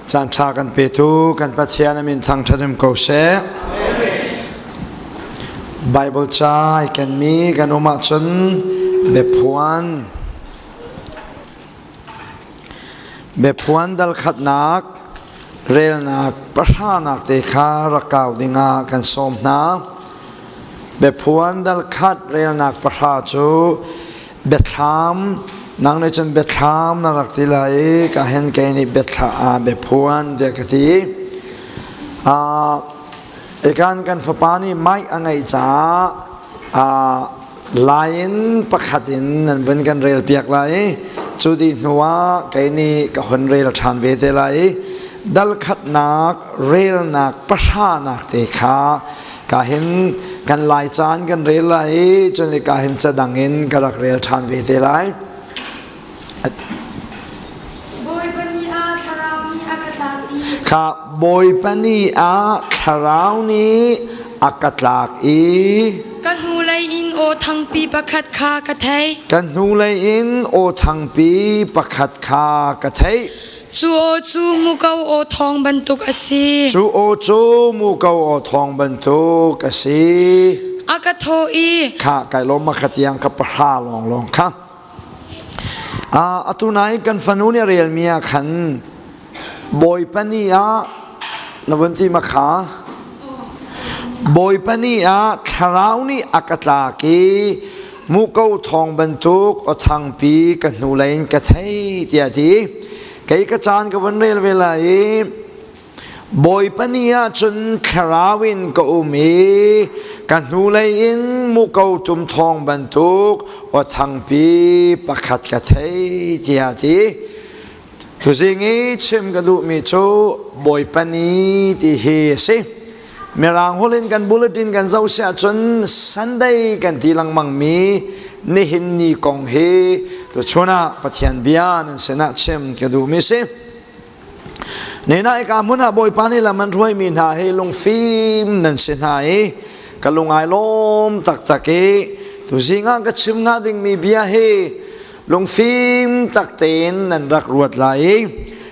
Caan ṭha kan petu kan Pathian a min thangṭhat um ko seh. Bible ca i kenmi kan um ahcun biaphuan biaphuan dal khatnak relnak pahranak te kha rak kau dingah kan sawm hna. Biaphuan dal khat relnak pahra cu biathlam nang nih cun biathlam na rak ti lai i ka hen kei nih biathla ah biaphuan tiah ka ti. Ikan kan fapa nih mic a ngeih caah lai in pakhat in nan vun kan rel piak lai i cu dih hnu ah kei nih ka hun rel ṭhan ve te lai i dal khatnak relnak pahranak te kha ka hin kan lai caan kan rel lai i cun ka hin cadang in ka rak rel ṭhan ve te lai. Bawipa ni ah thlarau nih a ka tlak i Kha Bawipa ni ah thlarau nih a ka tlak i ka hnulei in aw thangpi pakhat kha ka theih. Ka hnulei in aw thangpi pakhat kha ka theih. Cu aw cu muko aw thawng bantuk a si. Cu aw cu muko aw thawng bantuk a si. A ka thawh i Kha kai lawm ma kha tiang ka pahra lawng lawng kha. Atu nai kan fanu nih a relmi ah khan Bawipa ni ah na vun ti ma kha Bawipa ni ah thlarau nih a ka tlak i muko thawng bantuk aw thangpi ka hnulei in ka thei tiah a ti. Kei ka caan ka vun rel ve lai i Bawipa ni ah cun thlarau in ka um i ka hnulei in muko tum thawng bantuk aw thangpi pakhat ka thei tiah a ti. Tuzing i chim ka duhmi cu Bawipa ni ti hi a si. Mirang holh in kan bulletin kan zoh si ahcun Sunday kan ti lengmang mi nihin ni kong hi tuchun ah Pathian bia nan sinah chim ka duhmi si. Nena ika hmun ah Bawipa nih lam an hruaimi hna hi lungfim nan si hna i ka lung ai lawm taktak i tuzing ah ka chim hnga dingmi bia hi lungfim tak tein nan rak ruat lai i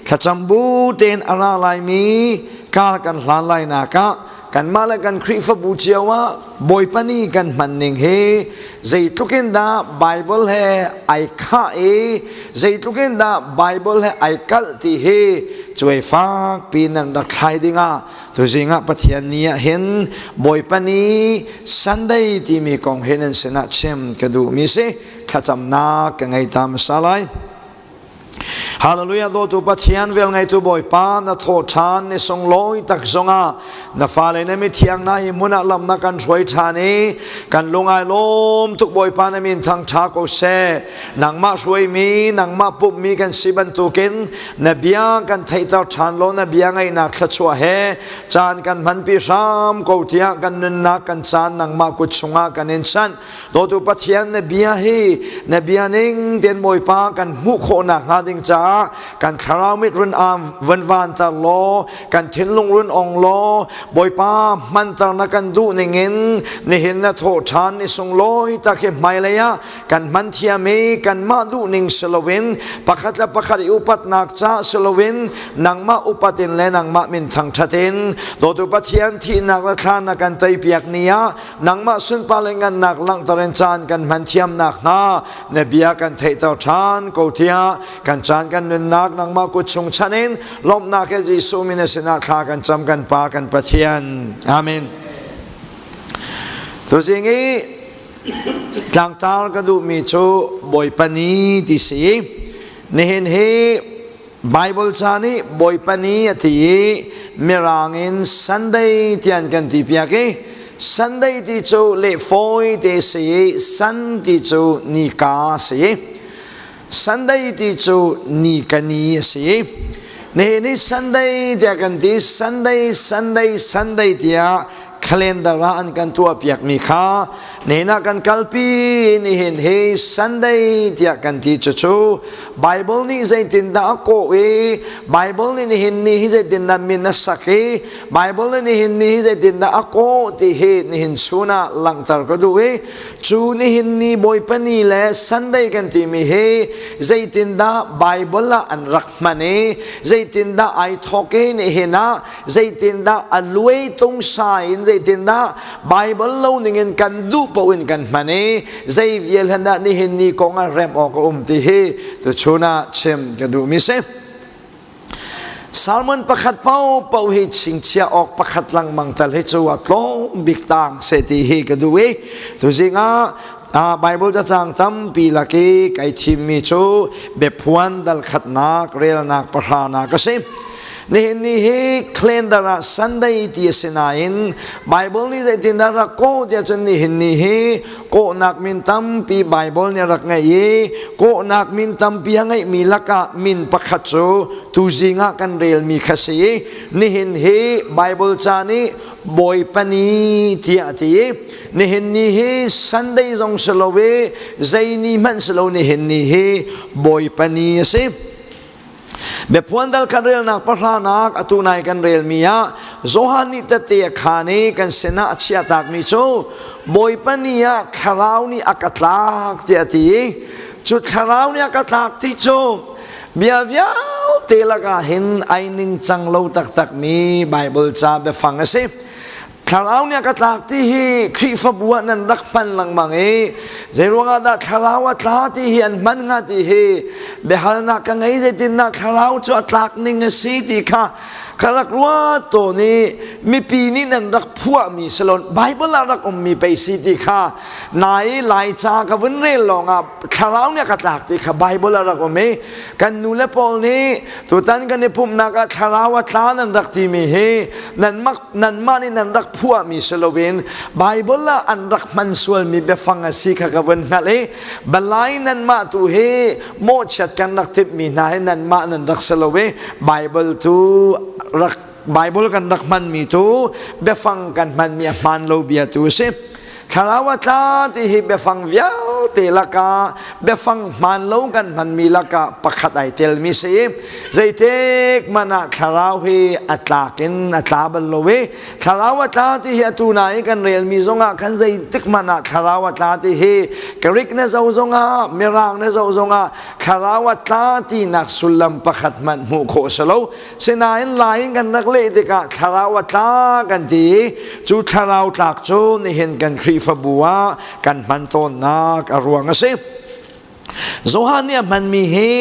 thlacam bu tein a ra laimi kar kan hlan lai nak ah kanmah le kan Khrihfabu cio ah Bawipa ni kan hman ning hi zeitluk in dah Bible he ai khah i zeitluk in dah Bible he ai kalh ti hi cuai fak pi nan rak thlai dingah tuzing ah Pathian ni ah hin Bawipa ni Sunday timi kong hi nan sinah chim ka duhmi si thlacamnak ka ngei ta hmasa lai. Hallelujah dawtu Pathian vel ngeitu Bawipa na thaw ṭhan ni sunglawi tak zongah na fale na mithiang na hi hmun ah lam na kan hruai ṭhan i kan lungai lawm tuk Bawipa na min thang ṭha ko seh nangmah hruaimi nangmah pummi kan si bantukin na bia kan theihter ṭhan law na bia ngaihnak thluachuah he caan kan hmanpi hram ko tiah kan nunnak kan caan nangmah kut chungah kan in chanh Dawtu Pathian na bia hi na bia ning ten Bawipa kan hmuh khawhnak hnga ding caah kan thlarau mit run am van vanter law kan thinlung run ong law Bawipa hmanter na kan duh ning in nihin na thawh ṭhan ni sunglawi tak hi hmailei ah kan hman thiam i kanmah duh ning si loin pakhat le pakhat i upatnak ca si loin nangmah upat in le nangmah min thangṭhat in dawtu Pathian thihnak le thlan na kan teipiak ni ah nangmah sunpar le ngannak langhter in caan kan hman thiam nakhnga na bia kan theihter ṭhan ko tiah kan caan kan nunnak nangmah kut chung chan in lawmhnak he Jesuh min sinah thla kan cam kan Pa kan Pathian. Amen. Tuzing i tlangtar ka duhmi cu Bawipa ni ti si. Nihin hi Bible ca nih Bawipa ni a ti i Mirang in Sunday tian kan ti piak i Sunday ti cu leh fawi te si i Sun ti cu nika si i Sunday ti cu nika ni a si i nihin ni Sunday tiah kan ti Sunday Sunday Sunday tiah. calendar ah an kan tuahpiakmi kha nihin ah kan kalpi. Nihin hi Sunday tiah kan ti. Cucu Bible nih zeitindah a kawh i Bible nih nihin ni hi zeitindah min a sak i Bible nih nihin ni hi zeitindah a kawh ti hi nihin chun ah langhter ka duh i cu nihin ni Bawipa ni le Sunday kan timi hi zeitindah Bible ah an rak hman i zeitindah ai thawk i nihin ah zeitindah a luai tungsa in zeitindah Bible lo ningin kan duh paoh in kan hman i zei vial hen dah nihin ni kong ah rem awk a um ti hi tuchun ah chim ka duhmi si. Salmon pakhat pau pau hi chingchiah awk pakhat lengmang tal hi cu a tlawm bik tang se ti hi ka duh i tuzing ah Bible cacang tampi lak i kai thimmi cu biaphuan dal khatnak relnak pahranak a si. Nihin ni hi calendar ah Sunday ti a si nain Bible nih zeitindah rak kawh tiah cun nihin ni hi kawhnak min tampi Bible nih a rak ngeih i kawhnak min tampi a ngeihmi lakah min pakhat cu tuzing ah kan relmi kha si i nihin hi Bible ca nih Bawipa ni tiah a ti i nihin ni hi Sunday zong si lo i zei ni hmanh si lo, nihin ni hi Bawipa ni a si. Biaphuan dal kan relnak pahranak atu nai kan relmi ah Johan nih tette a khaan i kan sinah a chiahtakmi cu Bawipa ni ah thlarau nih a ka tlak tiah a ti i cu thlarau nih a ka tlak ti cu bia vialte lakah hin ai ningcang lo taktakmi Baibal ca biafang a si. Thlarau nih a ka tlak ti hi Khrihfabu ah nan rak hman lengmang i zeiruangah dah thlarau a tla ti hi an hman hnga ti hi biahalnak ka ngei. Zeitindah thlarau cu a tlak ning a si ti kha ka rak ruat tawn i mipi nih nan rak phuahmi salon Bible ah rak ummi pei si ti kha nai Laica ka vun rel lawngah thlarau nih a ka tlak ti kha Bible ah rak um i kan nu le pawl nih tutan kan i pumhnak ah thlarau a tla nan rak timi hi nanmah nanmah nih nan rak phuahmi si loin Bible ah an rak hman sualmi biafang a si kha ka vun hngalh i balai nanmah tu hi mawhchiat kan rak timhmi hna hi nanmah nan rak si lo i Bible tu rak Bible kan rak hmanmi tu biafang kan hmanmi a hmaan lo bia tu a si. Thlarau a tla ti hi biafang vialte lakah biafang hmaan lo kan hmanmi lakah pakhat ai telmi si. Zeitik man ah thlarau hi a tlak in a tla bal lo i thlarau a tla ti hi atu na i kan relmi zongah khan zeitik man ah thlarau a tla ti hi Greek na zo zongah Mirang na zo zongah thlarau a tla tinak sullam pakhat hmanh hmuh khawh si lo. Sinain lai in kan rak leh tikah thlarau a tla kan ti i cu thlarau tlak cu nihin kan Khrihfabu ah kan hman tawnnak a ruang a si. Johan nih a hmanmi hi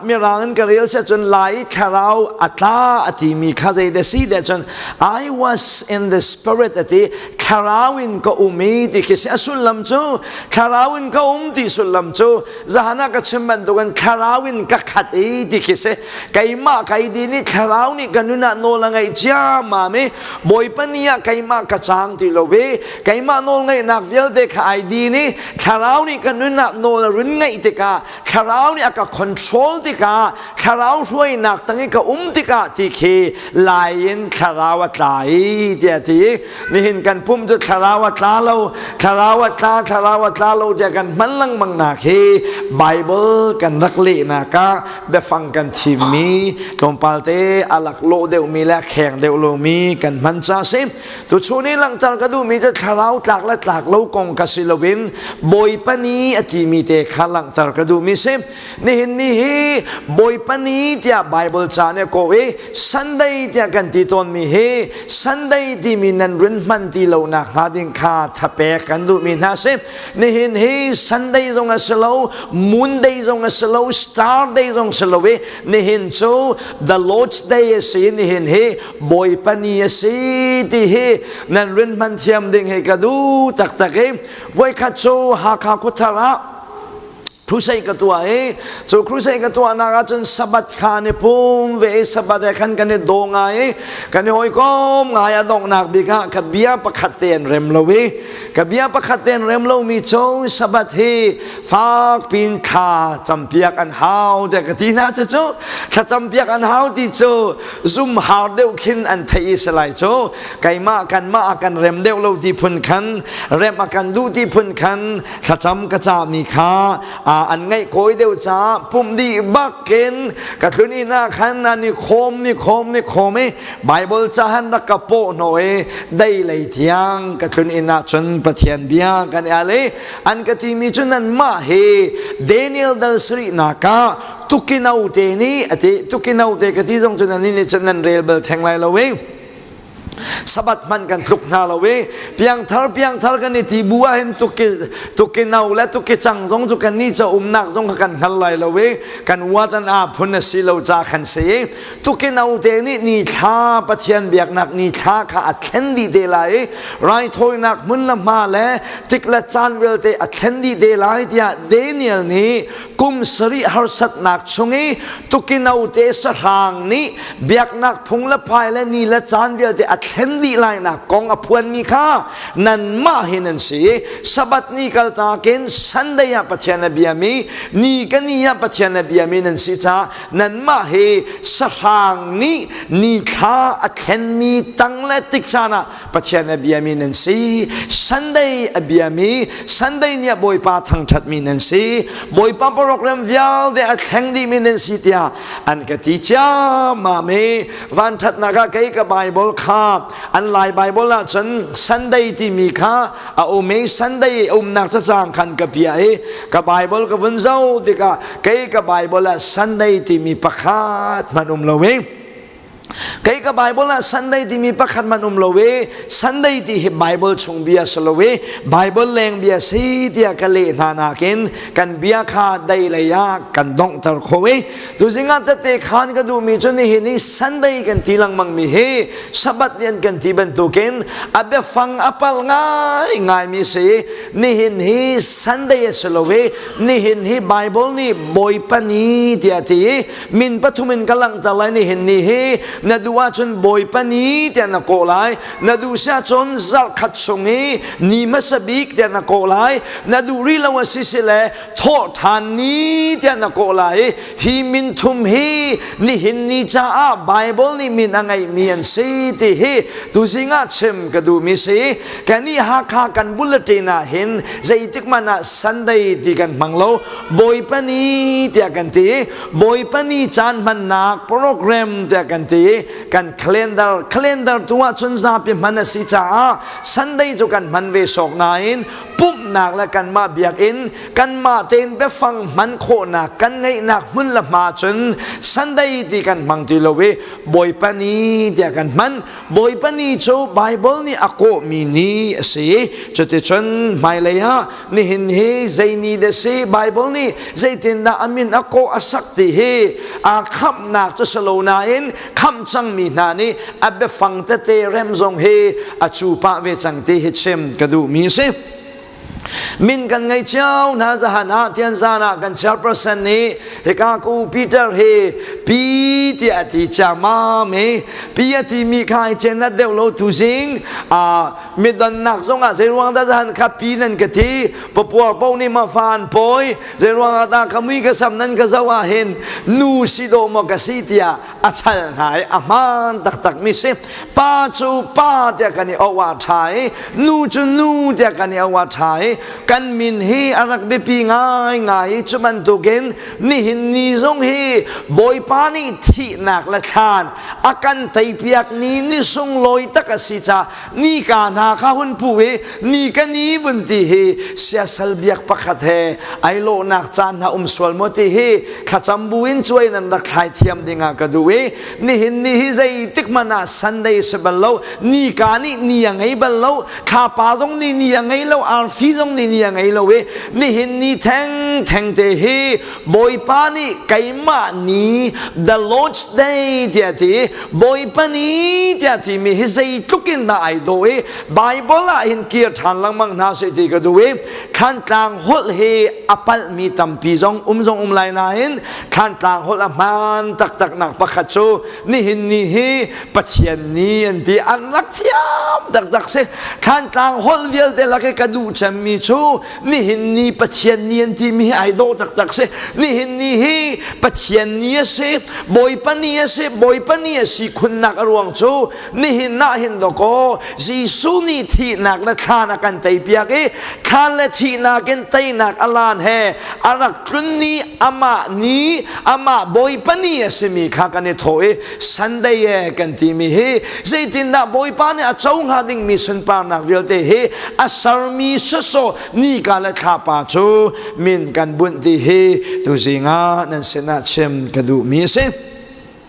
mirang in ka rel si cun lai thlarau a tla a timi kha zei de si de cun I was in the spirit a ti, thlarau in ka um i ti khi si. A sullam cu thlarau in ka um ti sullam cu zahan ah ka chim bantukin thlarau in ka khat i ti khi si. Keimah kai din i thlarau nih ka nun ah nawl a ngeih ciammam i Bawipa ni ah keimah ka cang ti lo i keimah nawl ngeihnak vialte kha ai din i thlarau nih ka nun ah nawl a run ngeih tikah, thlarau nih a ka control tikah, thlarau hruainak tang i ka um tikah ti khi lai in thlarau a tla i tiah ti. Nihin kan pum cu thlarau a tla lo, thlarau a tla, thlarau a tla lo tiah kan hman lengmang nak hi Bible kan rak lehnak ah biafang kan thimmi tlawmpal te a laklawh deuhmi le a kheng deuh lomi kan hman ca si. Tuchun i langhter ka duhmi cu thlarau tlak le tlak lo kong ka si loin Bawipa ni a timi te kha langhter ka duhmi si. Nihin ni hi Bawipa ni tiah Bible ca nih a kawh i Sunday tiah kan ti tawnmi hi Sunday timi nan run hman ti lo nak hnga ding kha thapek kan duhmi hna si. Nihin hi Sunday zong a si lo, Moon Day zong a si lo, Star Day zong si lo i nihin cu the Lord's Day a si. Nihin hi Bawipa ni a si ti hi nan run hman thiam ding hi ka duh taktak i voikhat cu Hakha khuathar ah crusade ka tuah i cu crusade ka tuahnak ahcun Sabbath kha an i pum ve i Sabbath he khan kan i daw ngai i kan i hawikom ngai. A donghnak bik ah ka bia pakhat te an rem lo i Ka bia pakhat ten rem lomi cu Sabbath hi fak pin thla campiak an hau tiah ka ti hna cu cu thla campiak an hau ti cu zum har deuh khin an theih i si lai cu keimah kanmah a kan rem deuh lo ti phun khan rem a kan duh ti phun khan thlacam ka cahmi kha an ngaih kawi deuh caah pumh dih bakin ka tlun inn ah khan an i khawm ni khawm ni khawm i Bible ca han rak ka pawh hnawh i dei lei thiang ka tlun inn ah cun Pathian bia kan i al i an ka timi cu nanmah hi Daniel dal sarihnak ah tukino te nih ati tukino te ka ti zong cu nan nih cun nan rel bal theng lai lo i Sabbath hmanh kan tluk hna lo i piangthar piangthar kan i ti bu ah hin tuki tuki no le tuki cang zong cu kan nih ca umnak zong kha kan hngal lai lo i kan uat an aa phun a si lo ca khan si i tuki no te nih ni thla Pathian biaknak ni thla kha a thlen dih te lai i raithawinak hmun le hma le tik le caan vialte a thlen dih te lai tiah Daniel nih kum sarih harsatnak chung i tukino te sahrang nih biaknak phung le phai le ni le caan vialte a thlen dih lainak kong a phuanmi kha nanmah hi nan si Sabbath ni kaltakin Sunday ah Pathian a biami ni ka ni ah Pathian a biami nan si caah nanmah hi sahrang nih ni thla a thlenmi tang le tik caan ah Pathian a biami nan si Sunday a biami Sunday ni ah Bawipa thangṭhatmi nan si Bawipa program vialte a thleng dihmi nan si tiah an ka ti ciammam i vanṭhatnak ah kei ka Bible kha an Lai Bible ah cun Sunday timi kha a um i Sunday umnak cacang khan ka piah i ka Bible ka vun zoh tikah kei ka Bible ah Sunday timi pakhat hmanh um lo i Kei ka Bible ah Sunday timi pakhat man um lo i Sunday ti hi Bible chung bia si lo i Bible leng bia si tiah ka leh hna nakin kan bia kha dei lei ah kan donghter kho i tuzing ah tete khan ka duhmi cu nihin hi Sunday kan ti lengmang mi hi Sabbath ni an kan ti bantukin a biafang a pal ngai ngaimi si nihin hi Sunday a si lo i nihin hi Bible nih Bawipa ni tiah ti i min pathum in ka langhter lai nihin ni hi na duh ahcun bawipa ni tiah na kawh lai na duh si ahcun zarhkhat chung i ni hmasa bik tiah na kawh lai na duh rih lo a si si le thawh ṭhan ni tiah na kawh lai hi min thum hi nihin ni caah Bible nih min a ngeihmi an si ti hi tuzing ah chim ka duhmi si kannih Hakha kan bulletin ah hin zeitik hmanh ah Sunday ti kan hmang lo Bawipa ni tiah kan ti Bawipa ni caan hmannak program tiah kan ti kan calendar calendar tu ah cun zapi hman a si caah Sunday cu kan hman ve sawk nain pumhnak le kanmah biakinn kanmah tein biafang hman khawhnak kan ngeihnak hmun le hma cun Sunday ti kan hmang ti lo i Bawipa ni tiah kan hman Bawipa ni cu Bible nih a kawhmi ni a si cuticun hmailei ah nihin hi zei ni dah si Bible nih zeitindah a min a kawh a sak ti hi aa khamhnak cu si lo nain khamh cangmi hna nih a biafang tete rem zong hi a cu pah ve cang ti hi chim ka duhmi a si. Min kan ngei cio hna zahan ah tian zan ah kan chairperson nih hika ku Peter hi pi tiah a ti ciamam i pi a timi kha i cenat deuh lo tu zing midonnak zongah zeiruang dah zahan kha pi nan ka thi papuar po nih ma fa an pawi zeiruang ah dah ka mui ka sam nan ka zoh ah hin nu si dawh maw ka si tiah a chal hna i a hmaan taktak mi si pa cu pa tiah kan i oah ṭha i nu cu nu tiah kan i oah ṭha i kan min hi a rak biapi ngai ngai i cu bantukin nihin ni zong hi Bawipa nih thihnak le thlan a kan teipiak ni ni sunglawi tak a si caah nika hna kha hun pu i ni ka ni vun ti hi siasal biak pakhat he ai lawhnak caan hna um sual maw ti hi thlacam bu in cuai nan rak thlai thiam ding ah ka duh i nihin ni hi zeitik hmanh ah Sunday si bal lo nika nih ni a ngei bal lo thlapa zong nih ni a ngei lo arfi zong nih ni a ngei lo i nihin ni theng theng te hi Bawipa nih keimah ni the Lord's Day tiah ti Bawipa ni tiah timi hi zeitluk in dah ai dawh i Bible ah hin kir ṭhan lengmang hna seh ti ka duh i Thlantlang holh hi a palhmi tampi zong um zong um lai nain Thlantlang holh a hmaan taktak nak pakhat. pakhat cu nihin ni hi Pathian ni an ti. An rak thiam taktak si. Thlantlang holh vialte lak i ka duh cemmi cu nihin ni Pathian ni an timi hi ai dawh taktak si. Nihin ni hi Pathian ni a si, Bawipa ni a si, Bawipa ni a si khunnak a ruang cu nihin ah hin dawkaw Jesuh nih thihnak le thlan a kan teipiak i thlan le thihnak in teinak a lan he a rak tlun ni amah ni amah Bawipa ni a simi kha kan i thawh i Sunday e kan timi hi zeitindah Bawipa nih a co hnga dingmi sunparnak vialte hi a sermi sawsawh nika le thlapa cu min kan bunh ti hi tuzing ah nan sinah chim ka duhmi a si.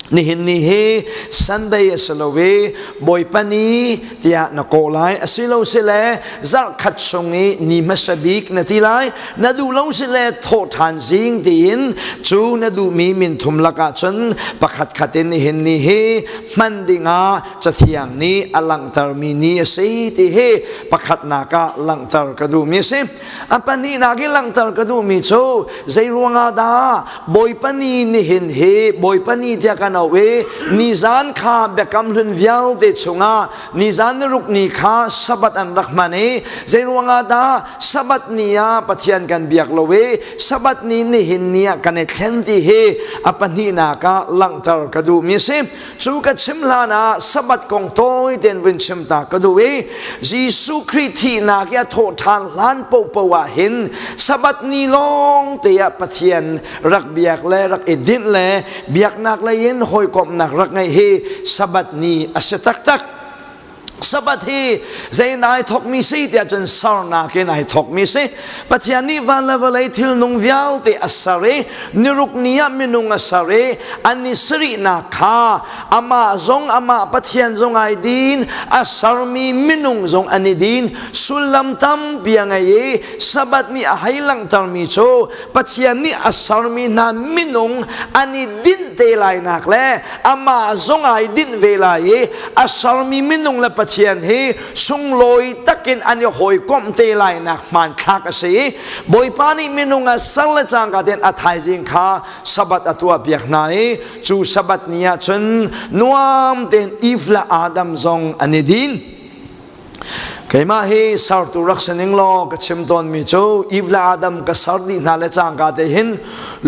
Nihin ni hi Sunday a si lo i Bawipa ni tiah na kawh lai asilo sile zarhkhat chung i ni hmasa bik na ti lai na duh lo sile thawhṭhan zing tiin cu na duhmi minthum lakah cun pakhat khat in nihin ni hi hman dingah cathiang nih a langhtermi ni a si ti hi pakhatnak ah langhter ka duhmi a si. A pahnihnak i langhter ka duhmi cu zei ruangah dah Bawipa ni nihin hi Bawipa ni tiah kan auh i nizan kha biakam hlun vialte chungah nizan niruk ni kha Sabbath an rak hman i zei ruangah dah Sabbath ni ah Pathian kan biak lo i Sabbath ni nihin ni ah kan i thlen ti hi a pahnihnak ah langhter ka duhmi a si. Cu ka chim hlan ah Sabbath kong tawi tein vun chim ta ka duh i Jesuh Khrih thihnak i a thawh ṭhan hlan paohpaoh ah hin Sabbath ni lawng te ah Pathian rak biak le rak i dinh le biaknak lei in hawikomhnak rak ngeih hi Sabbath ni a si taktak. Sabbath hi zein ai thawkmi si tiah cun sarnak in ai thawkmi si. Pathian nih van le vawlei thilnung vialte a ser i niruk ni ah minung a ser i an i sarihnak kha amah zong amah Pathian zong ai din, a sermi minung zong an i din. Sullam tampi a ngei i Sabbath nih a hei langhtermi cu Pathian nih a sermi hna minung an i dinh te lainak le amah zong ai dinh ve lai i a sermi minung le Pathian hi sunglawi takin an i hawikomh te lainak hmanthlak a si i Bawipa nih minung a ser le cangka tein a thaizing kha Sabbath a tuahpiak hna i cu Sabbath ni ah cun nuam tein Eve le Adam zong an i din. Keimah hi sertu rak si ning law ka chim tawnmi cu Eve le Adam ka ser dih hna le cangka te hin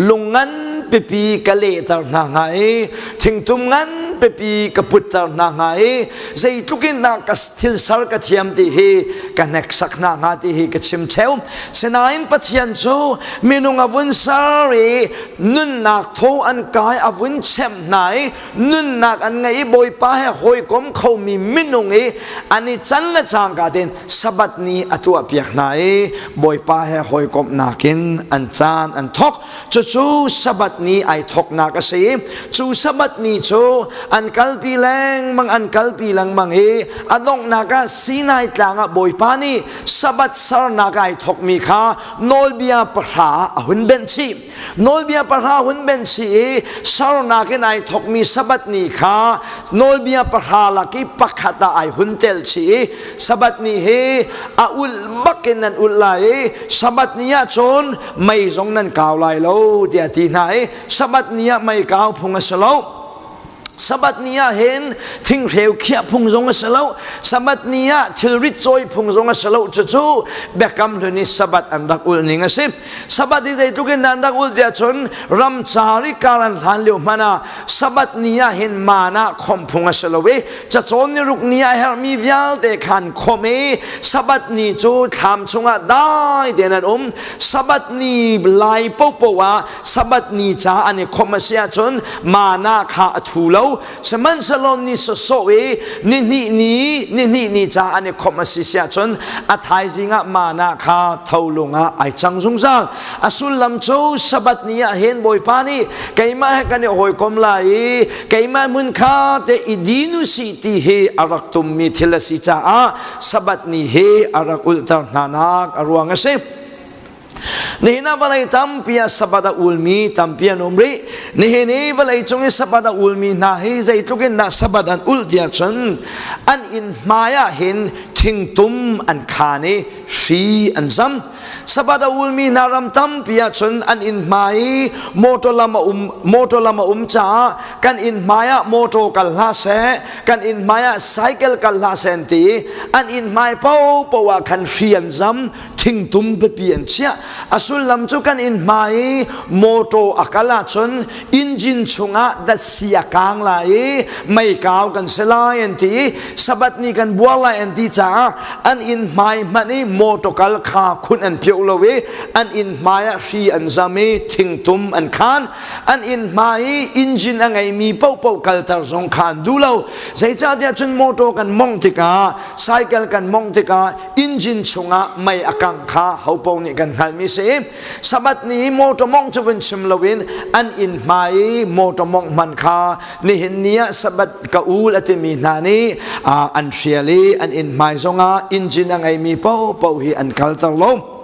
lung ngan pipi ka lehter hna hnga i thingtum ngan pipi ka putter hna hnga i zeitluk in dah ka thil ser ka thiam ti hi ka hneksak hna hnga ti hi ka chim theo. Sinain Pathian cu minung a vun ser i nunnak thaw an kai a vun chem hna i nunnak an ngei i Bawipa he hawikom khomi minung i an i can le cangka tein Sabbath ni a tuahpiak hna i Bawipa he hawikomhnak in an caan an thawk. Cucu Sabbath ni ai thawknak a si. Cu Sabbath ni cu an kalpi lengmang an kalpi lengmang i a donghnak ah Sinai tlang ah Bawipa nih Sabbath sernak ai thawkmi kha nawlbia pahra a hun benh chih. Nawlbia pahra hun ben si i sernak in ai thawkmi Sabbath ni kha nawlbia pahra lak i pakhat ah ai hun tel chih i Sabbath ni hi a ulh bak in nan ulh lai i Sabbath ni ah cun mei zong nan kau lai lo tiah a ti hna i Sabbath ni ah mei kau phung a si lo. Sabbath ni ah hin thinghreu khiah phung zong a si lo. Sabbath ni ah thilrit cawi phung zong a si lo. Cucu Biakam Hlun i Sabbath an rak ulh ning a si. Sabbath hi zeitluk in dah an rak ulh tiah cun ramcar i kar an hlan lio hmanh ah Sabbath ni ah hin mana khomh phung a si lo i cacawn ni ruk ni ah herhmi vialte khan khomh i Sabbath ni cu thlam chungah dai tein an um. Sabbath ni lai paohpaoh ah Sabbath ni ca an i khomh a si ahcun mana kha a thu lo. Sihmanhsehlaw ni sawsawh i nihnih ni nihnih ni ca an i khomh a si si ahcun a thaizing ah mana kha tholung ah ai cang zungzal. A sullam cu Sabbath ni ah hin Bawipa nih keimah he kan i hawikom lai i keimah hmun kha te i din u sih ti hi a rak tummi thil a si caah Sabbath ni hi a rak ulhter hnanak a ruang a si. Nihin ah vawlei tampi ah Sabbath a ulmi tampi an um rih. Nihin i vawlei cung i Sabbath a ulmi hna hi zeitluk in dah Sabbath an ulh tiah cun an inn hmai ah hin thingtum an khaan i hri an zam. Sabbath a ulmi hna ram tampi ahcun an inn hmai i motor lam a um motor lam a um caah kan inn hmai ah motor kal hlah seh, kan inn hmai ah cycle kal hlah seh an ti i an inn hmai paohpaoh ah khan hri an zam, thingtum pipi an chiah. A sullam cu kan inn hmai i motor a kal ahcun engine chungah datsi a kaang lai i meikau kan si lai an ti i Sabbath ni kan buar lai an ti caah an inn hmai hmanh i motor kal kha khun an phioh lo i an inn hmai ah hri an zam i thingtum an khan. An inn hmai i engine a ngeimi paohpaoh kalter zong kha an duh lo. Zeicahtiah cun motor kan mongh tikah, cycle kan mongh tikah engine chungah mei a kang kha hopo nih kan hngalhmi si. Sabbath ni i motor mongh cu vun chim loin an inn hmai i motor mongh hman kha nihin ni ah Sabbath ka ul a timi hna nih an hrial i an inn hmai zongah engine a ngeimi paohpaoh hi an kalter lo.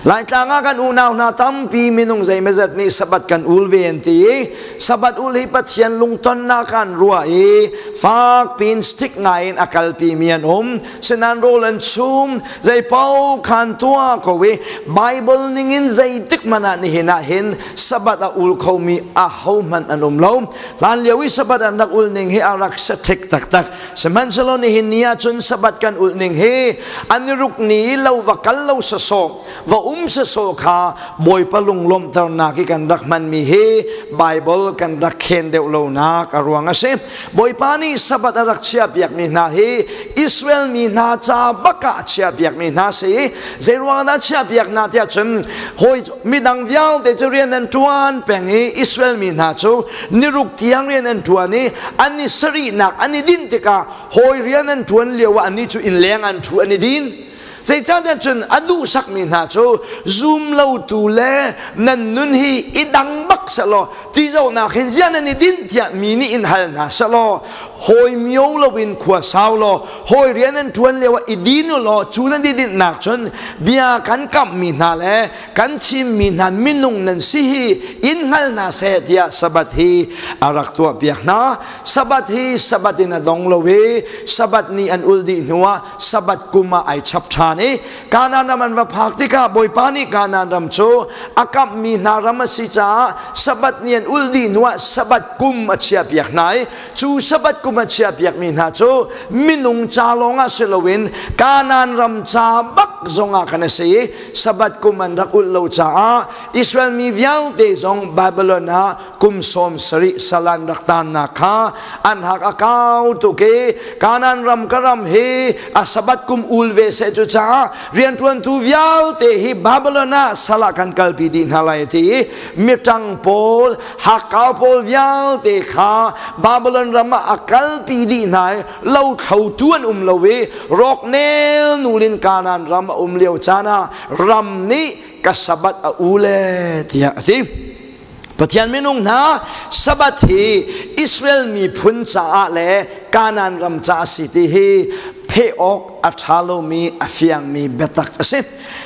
Laitlang ah kan unau hna tampi minung zeimazat nih Sabbath kan ul ve an ti i Sabbath ul hi Pathian lungtonnak an ruah i fak pin stick ngai in a kalpi mi an um. Sinan rawl an chum zei paoh khan tuah ko i Bible ningin zeitik hmanh ah nihin ah hin Sabbath a ul khomi ahohmanh an um lo. Hlan lio i Sabbath an rak ul ning hi a rak saṭhik taktak. Sihmanhsehlaw nihin ni ah cun Sabbath kan ulh ning hi an i ruk ni i lo va kal lo sawsawh, va um sawsawh kha Bawipa lunglawmhternak i kan rak hmanmi hi Bible kan rak khen deuh lonak a ruang a si. Bawipa nih Sabbath a rak chiahpiakmi hna hi Israel mi hna ca bak ah a chiahpiakmi hna si i zeiruang dah chiahpiak hna tiah cun hawi midang vialte cu rian an ṭuan peng i Israel mi hna cu niruk tiang rian an ṭuan i an i sarihnak an i dinh tikah hawi rian an ṭuan lio ah annih cu innleng an ṭhu an i din. Zeicahtiah cun a duhsakmi hna cu zum lotu le nan nun hi i dang bak sehlaw ti zohnak hin ziah nan i dinh tiah mi nih in hal hna sehlaw hawi mio loin khua sau law hawi rian an ṭuan lio ah i din u law cu nan i dinhnak cun bia kan kamhmi hna le kan thimmi hna minung nan si hi in hngal hna seh tiah Sabbath hi a rak tuahpiak hna. Sabbath hi Sabbath in a dong lo i Sabbath ni an ul dih hnuah Sabbath kum ah ai chap ṭhan i Kanaan ram an va phak tikah Bawipa nih Kanaan ram cu a kamhmi hna ram a si caah Sabbath ni an ul dih hnuah Sabbath kum a chiahpiak hna i cu Sabbath kum a chiahpiakmi hna cu minung ca lawngah si loin Kanaan ram ca bak zongah khan a si i Sabbath kum an rak ulh lo caah Israel mi vialte zong Babylon ah kum 70 sal an rak taannak kha an hak a kau tuk i Kanaan ram ka ram hi a Sabbath kum ul ve seh cu caah rianṭuantu vialte hi Babylon ah sal ah kan kalpi dih hna lai ti i miṭang pawl hakkau pawl vialte kha Babylon ram ah a kalpi dih hna i lothlotu an um lo i rawknel nulin Kanaan ram a um lio caan ah ram nih ka Sabbath a u le tiah a ti. Pathian minung hna Sabbath hi Israel miphun caah le Kanaan ram caah a si ti hi pheh awk a ṭha lomi a fiangmi biatak a si.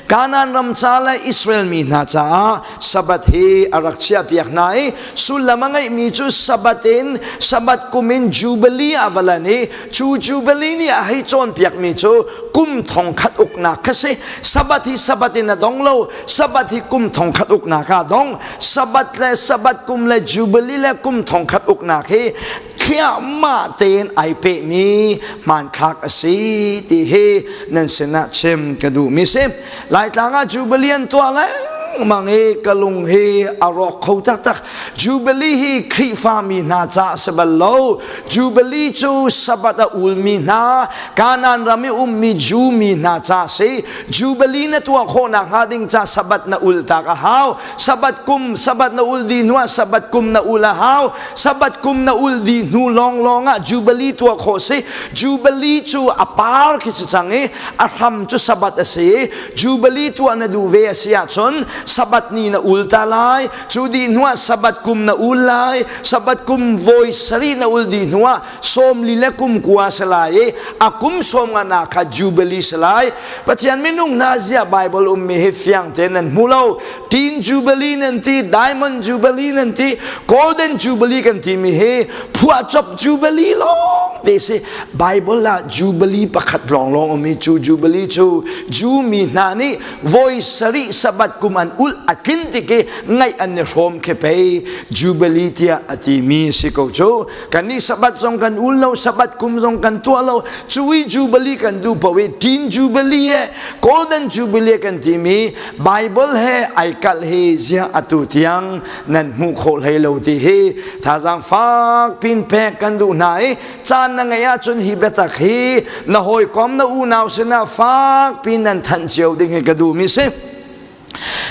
Kanaan ram ca le Israel mi hna caah Sabbath hi a rak chiahpiak hna i sullam a ngeihmi cu Sabbath in Sabbath kum in Jubilee ah va lan i cu Jubilee nih a hei cawnpiakmi cu kum thongkhat uknak kha si. Sabbath hi Sabbath in a dong lo. Sabbath hi kum thongkhat uknak ah dong. Sabbath le Sabbath kum le Jubilee le kum thongkhat uknak hi thliahmah tein ai pehmi hmanthlak a si ti hi nan sinah chim ka duhmi si. Laitlang ah Jubilee an tuah lengmang i ka lung hi a rawk kho taktak. Jubilee hi Khrihfami hna ca a si bal lo. Jubilee cu Sabbath a ulmi hna, Kanaan ram i ummi Jew mi hna ca a si. Jubilee na tuah khawh nakhnga ding ca Sabbath na ul tak a hau. Sabbath kum, Sabbath na ul dih hnuah Sabbath kum na ul a hau. Sabbath kum na ul dih hnu lawnglawng ah Jubilee tuah khawh si. Jubilee cu a par khi si cang i a hram cu Sabbath a si. Jubilee tuah na duh ve a si ahcun Sabbath ni na ul ta lai. Cu dih hnuah Sabbath kum na ul lai. Sabbath kum voi sarih na ul dih hnuah 40 le kum kua si lai i a kum sawm nga nak kha Jubilee si lai. Pathian minung hna ziah Bible ummi hi fiang tein nan hmu lo. Teen Jubilee nan ti, Diamond Jubilee nan ti, Golden Jubilee kan timi hi phuahcop Jubilee lawng. te si. Bible ah Jubilee pakhat lawnglawng um i cu Jubilee cu Jew mi hna nih voi sarih Sabbath kum an ulh a tlin tik i ngaih an i hrawm khi pei Jubilee tiah a timi si ko cu. Kannih Sabbath zong kan ul lo, Sabbath kum zong kan tuah lo. Cu i Jubilee kan duh paoh i Teen Jubilee he Golden Jubilee kan timi Bible he ai kalh hi ziah atu tiang nan hmuh khawh hlei lo ti hi thazaang fak pin pek kan duh hna i caan na ngeih ahcun hi biatak hi na hawikom na unau sinah fak pin nan thanh cio ding hi ka duhmi si.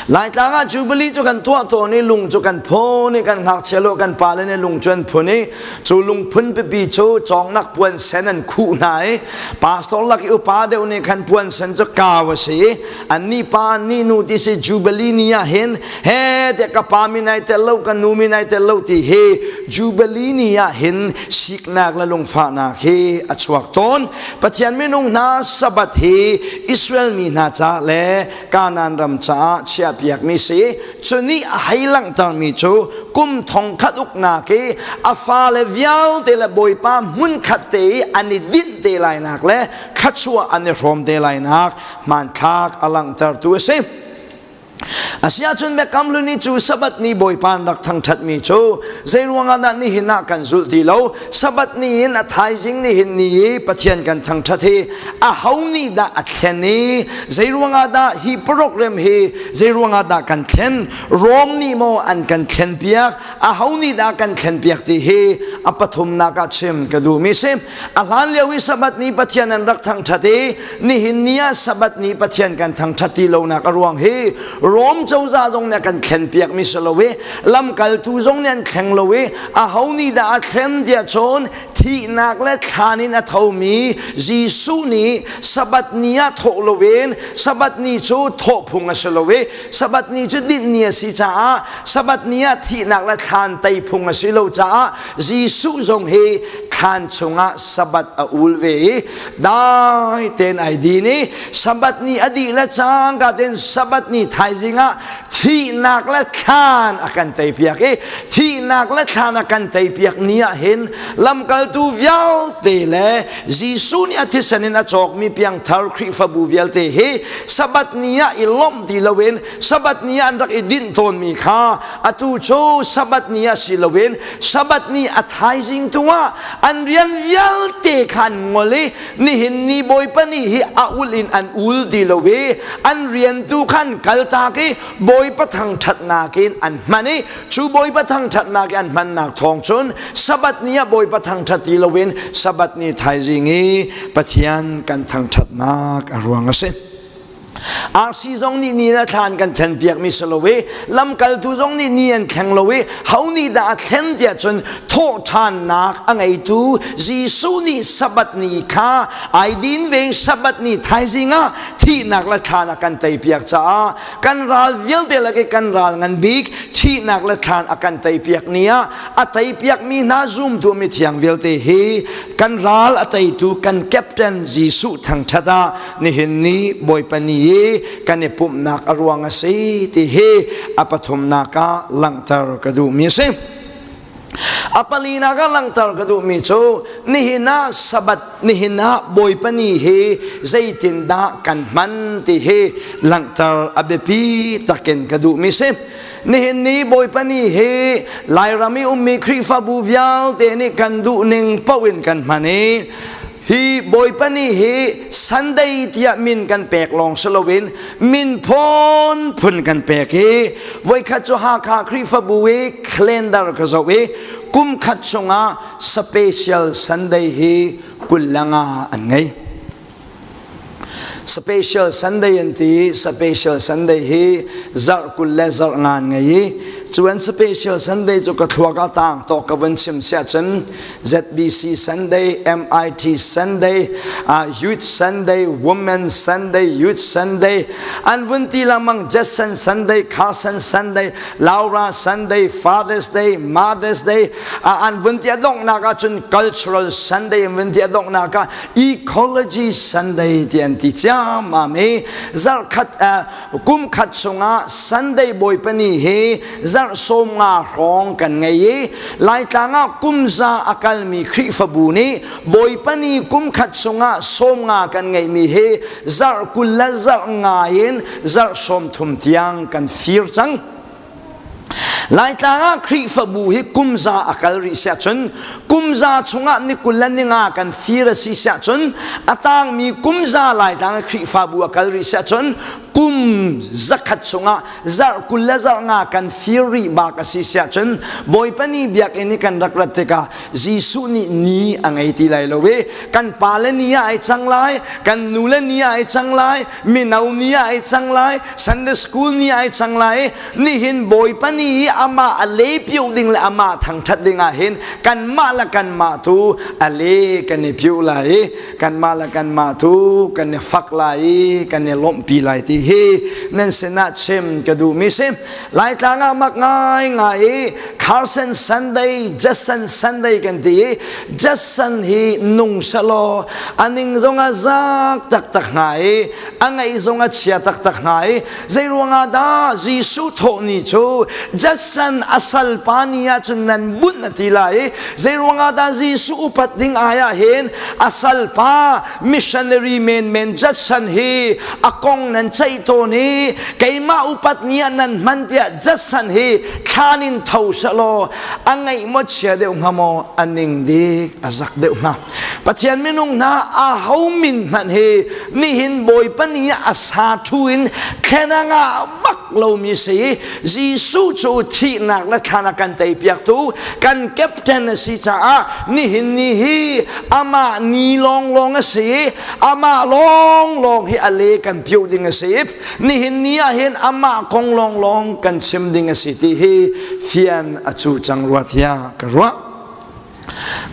Laitlang ah Jubilee cu kan tuah tawn i lung cu kan phun i kan ngakchia lo kan pale nih lung cu an phun i cu lungphun pipi cu cawngnak puan sen an khuh hna i pastor lak i upa deuh nih khan puan sen cu kau a si i annih pa annih nu ti si Jubilee ni ah hin he te ka pa min ai tel lo ka nu min ai tel lo ti hi Jubilee ni ah hin siknak le lungfahnak hi a chuak tawn. Pathian minung hna Sabbath hi Israel mi hna ca le Kanaan ram caah chiahpiakmi si. Cu nih a hei langhtermi cu kum thongkhat uknak i a fale vialte le Bawipa hmunkhat te i an i dinh te lainak le thluachuah an i hrawm te lainak hmanthlak a langhtertu a si. Asiahcun Biakam Hlun i cu Sabbath ni Bawipa an rak thangṭhatmi cu zeiruangah dah nihin ah kan zulh ti lo? Sabbath ni in a thaizing nihin ni i Pathian kan thangṭhat hi aho nih dah a thlen i zeiruangah dah hi program hi zeiruangah dah kan thlen? Rom nih maw an kan thlenpiak? Aho nih dah kan thlenpiak ti hi a pathumnak ah chim ka duhmi si. A hlan lio i Sabbath ni Pathian an rak thangṭhat i nihin ni ah Sabbath ni Pathian kan thangṭhat ti lonak a ruang hi Rom cozah zong nih a kan thlenpiakmi si lo i lamkaltu zong nih an thleng lo i aho nih dah a thlen tiah cun thihnak le thlan in a thomi Jesuh nih Sabbath ni ah thawh loin Sabbath ni cu thawh phung a si lo i Sabbath ni cu dinh ni a si caah Sabbath ni ah thihnak le thlan tei phung a si lo caah Jesuh zong hi thlan chungah Sabbath a ul ve i dai tein ai din i Sabbath ni a dih le cangka tein Sabbath ni thaizing ah thihnak le thlan a kan teipiak i thihnak le thlan a kan teipiak ni ah hin lamkaltu vialte le Jesuh nih a thisen in a cawkmi piangthar Khrihfabu vialte hi Sabbath ni ah i lawmh ti loin Sabbath ni ah an rak i dinh tawnmi kha atu cu Sabbath ni ah si loin Sabbath ni a thaizing tu ah an rian vialte kha an ngol i nihin ni Bawipa ni hi a ul in an ul ti lo i an rian tu khan kaltak i Bawipa thangṭhatnak in an hman i cu Bawipa thangṭhatnak i an hmannak thawng cun Sabbath ni ah Bawipa thangṭhat ti loin Sabbath ni thaizing i Pathian kan thangṭhatnak a ruang a si. RC zong nih ni le thla an kan thlenpiakmi si lo i lamkaltu zong nih ni an thleng lo i ho nih dah a thlen tiah cun thawhṭhannak a ngeitu Jesuh nih Sabbath ni kha ai din ve Sabbath ni thaizing ah thihnak le thlan a kan teipiak caah kan ral vialte lak i kan ral ngan bik thihnak le thlan a kan teipiak ni ah a teipiakmi hna zumtu mithiang vialte hi kan ral a teitu kan captain Jesuh thangṭhat ah nihin ni Bawipa ni i kan i pumhnak a ruang a si ti hi a pathumnak ah langhter ka duhmi a si. A palinak ah langhter ka duhmi cu nihin ah Sabbath nihin ah Bawipa ni hi zeitindah kan hman ti hi langhter a biapi takin ka duhmi si. Nihin ni Bawipa ni hi Lairam i ummi Khrihfabu vialte nih kan duhning paoh in kan hman i Hi Bawipa ni hi Sunday tiah min kan pek lawng si loin min phun kan pek i voikhat cu Hakha Khrihfabu i calendar ka zoh i kum khat chungah special Sunday hi 25 an ngei. Special Sunday an ti Special Sunday hi zarh 20 le zarh nga an ngei i cu an Special Sunday cu ka thluak ah tang tawk ka vun chim siah cun ZBC Sunday, MIT Sunday, Youth Sunday, Women Sunday, Youth Sunday, an vun ti lengmang Jetson Sunday, Carson Sunday, Laura Sunday, Father's Day, Mother's Day, an vun ti a donghnak ah cun Cultural Sunday an vun ti a donghnak ah Ecology Sunday ti an ti ciammam i zarhkhat kum khat chungah Sunday Bawipa ni hi zarh zarh 50 hrawng kan ngei i Laitlang ah kumza a kalmi Khrihfabu nih Bawipa ni kum khat chungah 50 kan ngeihmi hi zarh 20 le zarh nga in zarh 30 tiang kan fir cang. Laitlang ah Khrihfabu hi kumza a kal rih siah cun kumza chungah ni 20 le ni nga kan fir a si siah cun a tangmi kumza Laitlang ah Khrihfabu a kal rih siah cun kum zakhat chungah zarh 20 le zarh nga kan fir rih bak a si siah cun Bawipa ni biakinn i kan rak rat tikah Jesuh nih ni a ngei ti lai lo i kan pale ni ah ai cang lai kan nule ni ah ai cang lai mino ni ah ai cang lai Sunday school ni ah ai cang lai nihin Bawipa ni i amah a le pio ding le amah thangṭhat ding ah hin kanmah le kanmah tu a le kan i pio lai i kanmah le kanmah tu kan i fak lai i kan i lawmhpi lai ti hi nan sinah chim ka duhmi si. Laitlang ah mak ngai ngai i Carson Sunday, Jason Sunday kan ti i Jason hi nung selaw a ning zong a zak taktak hnga i a ngaih zong a chia taktak hnga i zei ruangah dah Jesuh thawh ni cu Judson a salpa ni ah cun nan bunh a ti lai i zei ruangah dah Jesuh upat ding ai ah hin a salpa missionary menmen Judson hi a kong nan ceih tawn i keimah upat ni ah nan hman tiah Judson hi thlan in tho selaw a ngaih maw chia deuh hnga maw a ning dik a zak deuh hnga. Pathian minung hna a ho min hmanh hi nihin Bawipa ni ah a sa thu in thlen a ngah bak lomi si. Jesuh cu thihnak le thlan a kan teipiaktu kan captain a si caah nihin ni hi amah ni lawnglawng a si. Amah lawnglawng hi a le kan piuh ding a si. Nihin ni ah hin amah kong lawnglawng kan chim ding a si ti hi fian a cu cang rua tiah ka ruah.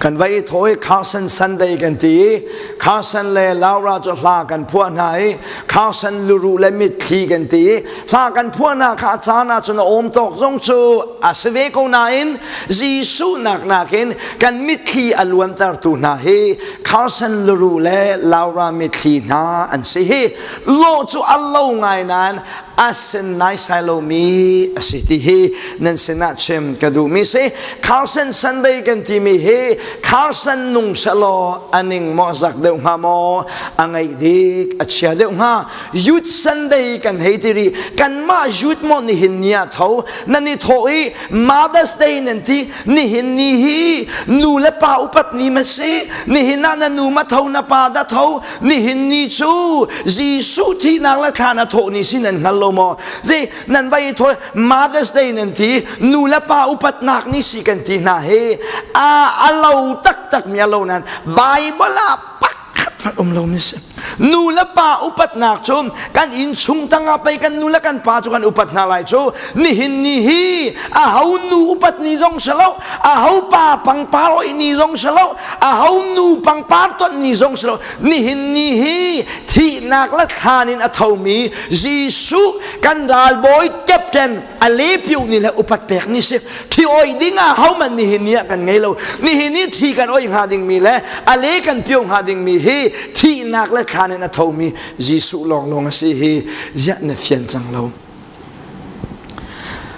Kan va i thaw i Carson Sunday kan ti i Carson le Laura cu hla kan phuah hna i Carson luruh le mitthli kan ti i hla kan phuah hna kha a caan ah cun a awm tawk zong cu a si ve ko nain Jesuh nak nakin kan mitthli a luantertu hna hi Carson luruh le Laura mitthli hna an si hi lawh cu a lo ngai nain a sin naisai lomi a si ti hi nan sinah chim ka duhmi si. Carson Sunday kan timi hi Carson nung selaw a ning maw zak deuh hnga maw a ngaih dik a chia deuh hnga. Youth Sunday kan hei ti rih kanmah youth maw nihin ni ah tho nan i thawh i Mother's Day nan ti nihin ni hi nu le pa upat ni ma si nihin ah na nu ma tho na pa dah tho nihin ni cu Jesuh thihnak le thlan a thawh ni si nan hngal lo maw zi nan vai thawi Mother's Day nan ti nu le pa upatnak ni si kan ti hna hi a a lo taktak mi a lo nan Bible ah pakhat hmanh um lo mi si nu le pa upatnak cu kan inn chung tangah pei kan nu le kan pa cu kan upat hna lai cu nihin ni hi a ho nu upat ni zong si lo a ho pa pangpar oi ni zong si lo a ho nu pangpar ton ni zong si lo nihin ni hi thihnak le thlan in a thomi Jesuh kan ralbawi captain a lepiu ni le upat pek ni si thi oi ding ah homan nihin ni ah kan ngei lo nihin ni thi kan oi hnga ding mi le a le kan pio hnga ding mi hi thihnak le thlan in a thomi Jesuh lawnglawng a si hi ziah na fian cang lo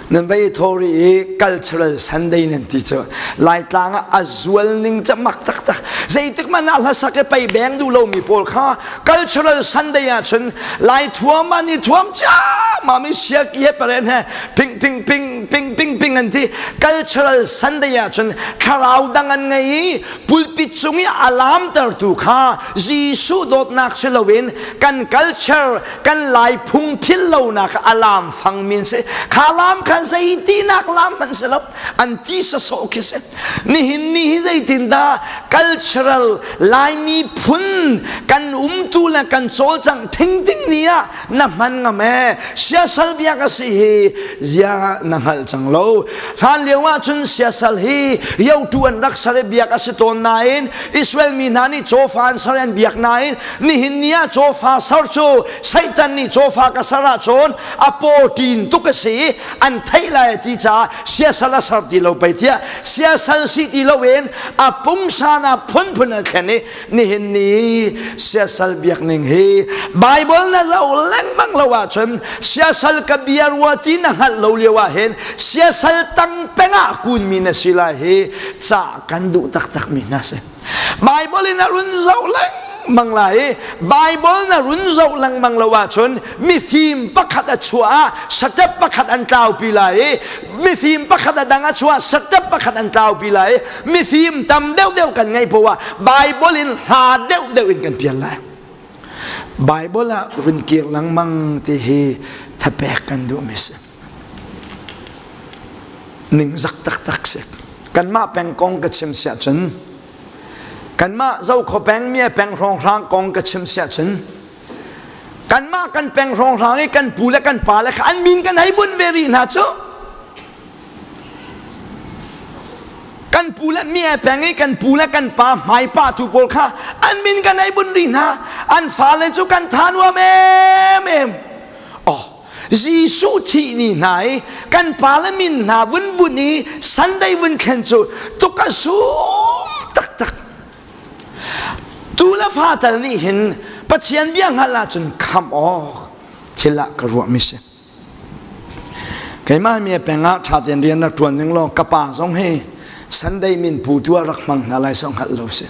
nan vai thori i cultural sunday nan ti cu laitlang ah a zual ning ca mak taktak zeitik man ah hlasak i pei beng duh lomi pawl kha cultural sunday ah cun lai thuam an i thuam ciammam i siaki he paren he ping ping ping ping ping ping an ti cultural sunday ah cun thlarau dang an ngei i pulpit cung i a lamtertu kha Jesuh dawtnak si loin kan culture kan lai phung thil lonak a lam fang min si kha lam kha zeitinak lam hmanh si lo an ti sasawh khi si nihin ni hi zeitin dah cultural laimi phun kan umtu le kan cawlcangh thing ding ni ah na hman ngam e siasal biak a si hi zia na hngalh cang lo hlan lio ah cun siasal hi yotu an rak sar i biak a si tawn nain Israel mi hna nih cawfa an sar an biak nain nihin ni ah cawfa sar cu Satan nih cawfa ka sar ahcun a paw ṭin tuk a si i an theih lai a ti caah siasal a sar ti lo pei tiah siasal si ti loin a pungsan ah phunphun an thlen i nihin ni siasal biak ning hi Bible na zoh lengmang lo ahcun siasal ka bia rua ti na hngalh lo lio ah hin. Siasal tang pengah kunmi na si lai hi ca kan duh taktak mi hna si. Bible in a run zoh lengmang lai i Bible na run zoh lengmang lo ahcun mifim pakhat a chuah ah step pakhat an tlaupi lai i mifim pakhat a dang a chuah step pakhat an tlaupi lai i mifim tam deuhdeuh kan ngeih poah ah Bible in hla deuhdeuh in kan pial lai. Bible ah run kir lengmang ti hi thapek kan duhmi si. Ningzak taktak si. Kanmah peng kong ka chim siah cun kanmah Zokhaw peng mia peng hrawnghrang kong ka chim siah cun kanmah kan peng hrawnghrang i kan pu le kan pa le kha an min kan hei bunh ve rih hna cu. Kan pu le mi ai peng i kan pu le kan pa hmaipa tu pawl kha an min kan ei bun rih hna. An fale cu kan tha nuam em em. Oh, Jesuh thih ni hna i kan pa le min hna vun bunh i Sunday vun thlen cu tuk a sum taktak. Tu le fa tal nih hin Pathian bia hngalh ahcun khamh awk thil ah ka ruahmi si. Keimah mi peng ah ṭha tein rian rak ṭuan ning law ka pa zong hi Sunday min pu tu ah rak hmang hna lai song hngalh lo si.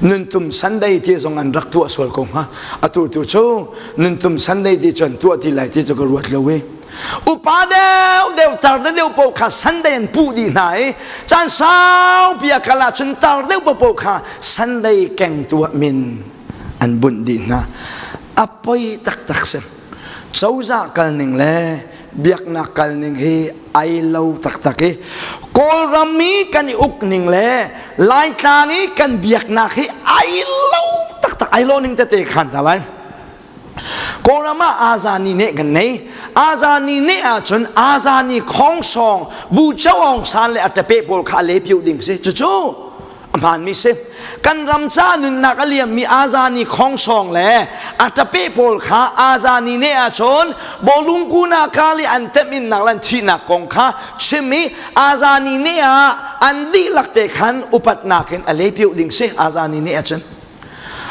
Nuntum Sunday ti zong an rak tuah sual ko hnga. Atu tu cu nuntum Sunday ti cu an tuah ti lai ti cu ka ruat lo i. Upa deuh deuh tar deuh paoh kha Sunday an puh dih hna i caan saupi a kal ahcun tar deuh paoh kha Sunday keng tuah min an bunh dih hna. A poi taktak si. Cozah kalning le biaknak kalning hi ai lo taktak i Kawlram i kan i uk ning le Laitlang i kan biaknak hi ai lo taktak ai lo ning tete khan hna lai. Kawlram ah Azani ne kan nei. Azani ne ahcun Azani khongsong Bu Cho Aung San le a tape pawl kha a le piu ding si. Cucu a hmaanmi si. Kan ram ca nunnak a liammi Azani khongsong le a ṭape pawl kha Azani ne ahcun bawlung kuna kali an temhinnak le an thihnak kong kha chim i Azani ne ah an dihlak te khan upatnak in a lepiu ding si Azani ne ahcun.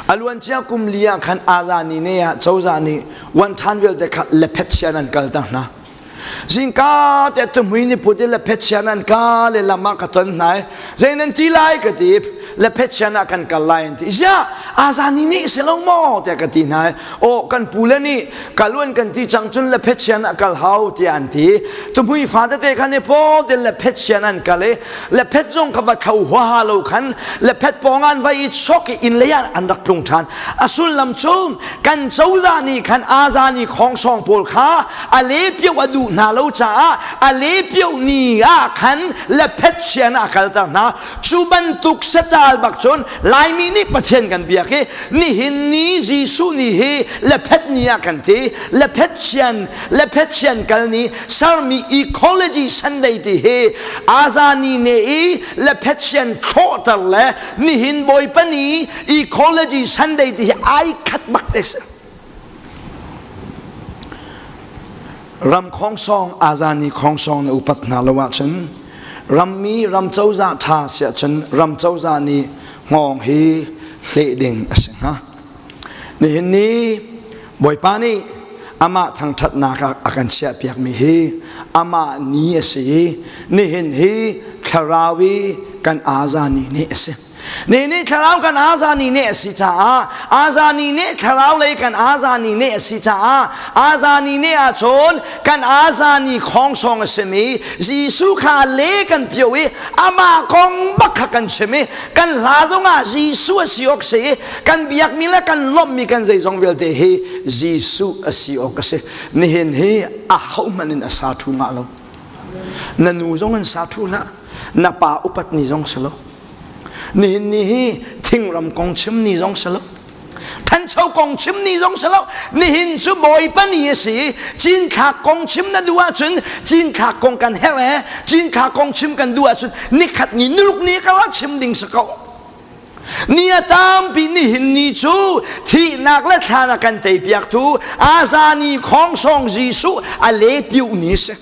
A luancia kum li ah khan Azani ne ah cozah nih wan ṭhan vialte kha lephet chian an kal ta hna. Zingka te tumui ni put i lephet nan ka le lam ah ka ton hna i zei nan ti lai ka ti lephet ah kan kal lai an ti ziah azani nih si lo maw tiah ka ti hna i aw kan pu le nih kaluan kan ti cang cun lephet ah kal hau tiah an ti tumui fa tete khan i paw te lephet an kal i lephet zong kha va thlo huaha lo khan lephet pawng an va i chok i inn lei ah an rak tlung ṭhan a sullam cu kan cozah nih khan azani khongsong pawl kha a lepio a duh hna lo caah a lepio ni ah khan lephet chian ah a kalter hna cu bantuk satal bak cun Laimi nih Pathian kan biak i nihin ni Jesuh ni hi lephet ni ah kan ti lephet chian lephet chian kal ni sermi ecology Sunday ti hi azani ne i lephet chian thlawhter le nihin Bawipa ni ecology Sunday ti hi ai khat bak te si Ram khongsong azani khongsong na upat hna lo ahcun rammi ram cozah ṭha si ahcun ram cozah nih hngawng hi hleh ding a si hnga. Nihin ni Bawipa nih amah thangṭhatnak ah a kan chiahpiakmi hi amah ni a si i nihin hi thlarau i kan azani ni a si. Ni nih thlarau kan azani ne a si caah azani ne thlarau lei kan azani ne a si caah azani ne ahcun kan azani khongsong a simi Jesuh kha le kan pio i amah kong bak kha kan chim i kan hla zongah Jesuh a si awk si i kan biakmi le kan lawmhmi kan zeizong vialte hi Jesuh a si awk a si nihin hi a hohmanh in a sa ṭhu ngah lo na nu zong in sa ṭhu hlah na pa upat ni zong si lo Nihin ni hi thingram kong chim ni zong si lo. Thancho kong chim ni zong si lo. Nihin cu Bawipa ni a si. Cinthlak kong chim na duh ahcun cinthlak kong kan herh e. Cinthlak kong chim kan duh ahcun nikhat ni nuluk ni ka chim ding si ko. Ni a tampi nihin ni cu thihnak le thlan a kan teipiaktu Azani khongsong Jesuh a lepiu ni si.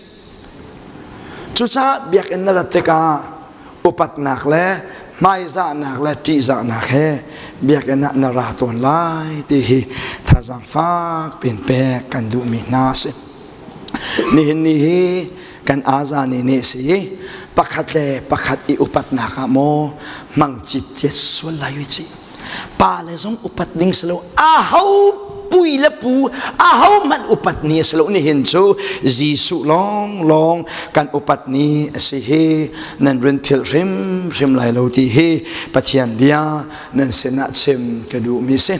Cucaah biakinn na rat tikah upatnak le hmaizahnak le ṭihzahnak he biakinn ah na ra tawn lai ti hi thazaang fak piin pek kan duhmi hna a si. Nihin ni hi Kan azani nih si pakhat le pakhat i upatnak ah maw hmang citcet sual lai ui ci. Pa le zong upat ding si lo aho pui le pu aho hmanh upat ni a si lo nihin cu Jesuh lawng lawng kan upat ni a si hi nan run philh hrimhrim lai lo ti hi Pathian bia nan sinah chim ka duhmi si.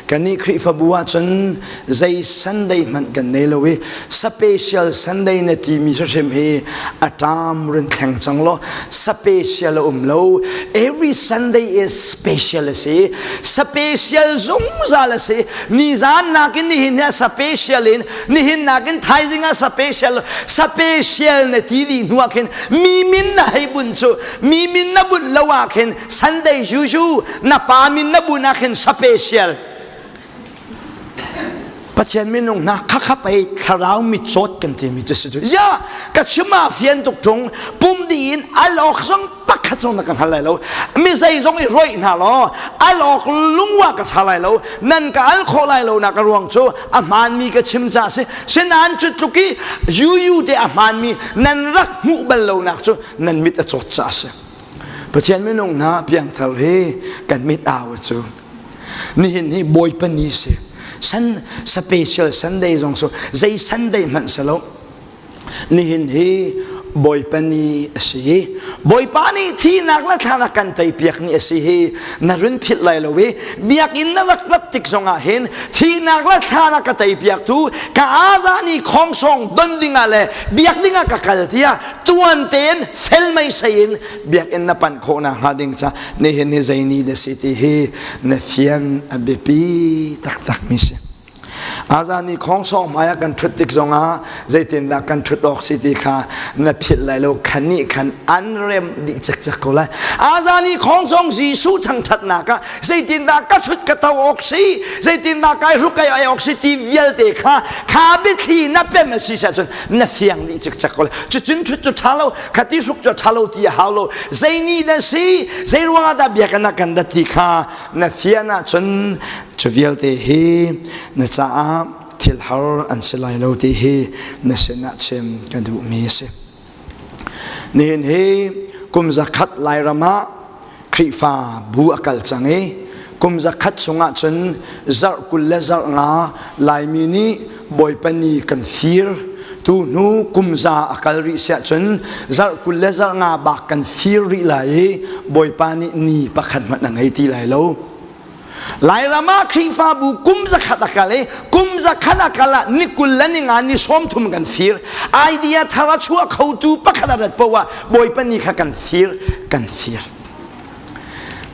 Kannih Khrihfabu ahcun zei Sunday hmanh kan nei lo i special Sunday na timi hrimhrim hi a ṭam run thleng cang law special a um lo. Every Sunday is special a si. Special zungzal a si. Nizan nakin nihin hi a special in nihin nakin thaizing ah special special na ti dih hnu ah khin mi min na hei bunh cu mi min na bunh lo ah khin Sunday juju na pa min na bunh ah khin special Pathian minung hna khakha pei thlarau mitcawt kan timi cu si cu ya ka chim ah fian tuk tung pum dih in al awk zong pakhat zong na ka hngal lai lo mi zei zong i roih hna law al awk lungwa ka tha lai lo nan ka al khawh lai lo nak a ruang cu a hmaanmi ka chim ca si sinain cu tluk i UU te a hmaanmi nan rak hmuh bal lo nak cu nan mit a cawt ca si Pathian minung hna piangthar hi kan mit au cu nihin hi Bawipa ni si san special Sunday zong so zei Sunday hmanh si lo nihin hi Bawipa ni a si Bawipa nih thihnak le thlan a kan teipiak ni a si hi na run philh lai lo i biakinn na rak rat tik zongah hin thihnak le thlan a ka teipiaktu ka aza ni khongsong don dingah le biak dingah ka kal tiah tuan tein fel meisei in biakinn na panh khawh nakhnga ding ca nihin hi zei ni na si ti hi na fian a biapi taktak mi si. Azan i khongsong hmai ah kan ṭhut tik zongah zeitindah kan ṭhut awk si ti kha na philh lai lo khan nih khan an rem dih cekcek ko lai. Azan i khongsong Jesuh thangṭhatnak ah zeitindah ka ṭhut ka to awk si zeitindah kai hruk kai ai awk si ti vialte kha kha biathli na pem a si cun na fiang dih cikcek ko lai. Cucun ṭhut cu ṭha lo khati hruk cu ṭha lo ti a hau lo zei ni na si zei ruangah dah biakinn ah kan rat ti kha na fian ahcun cu vialte hi na caah thil har an si lai lo ti hi na sinah chim ka duhmi a si. Nihin hi kum zakhat Lairam ah Khrihfa bu a kal cang i kum zakhat chungah cun zarh 20 le zarh nga Laimi nih Bawipa ni kan fir tu hnu kum za a kal rih siah cun zarh 20 le zarh nga bak kan fir rih lai i Bawipa nih ni pakhat hmanh a ngei ti lai lo. Lairam ah Khrihfabu kum zakhat a kal i kum zakhat a kal ah ni 20 le ni nga ni 30 kan fir. Idea thar a chuah khotu pakhat a rat poah ah Bawipa ni kha kan fir kan fir.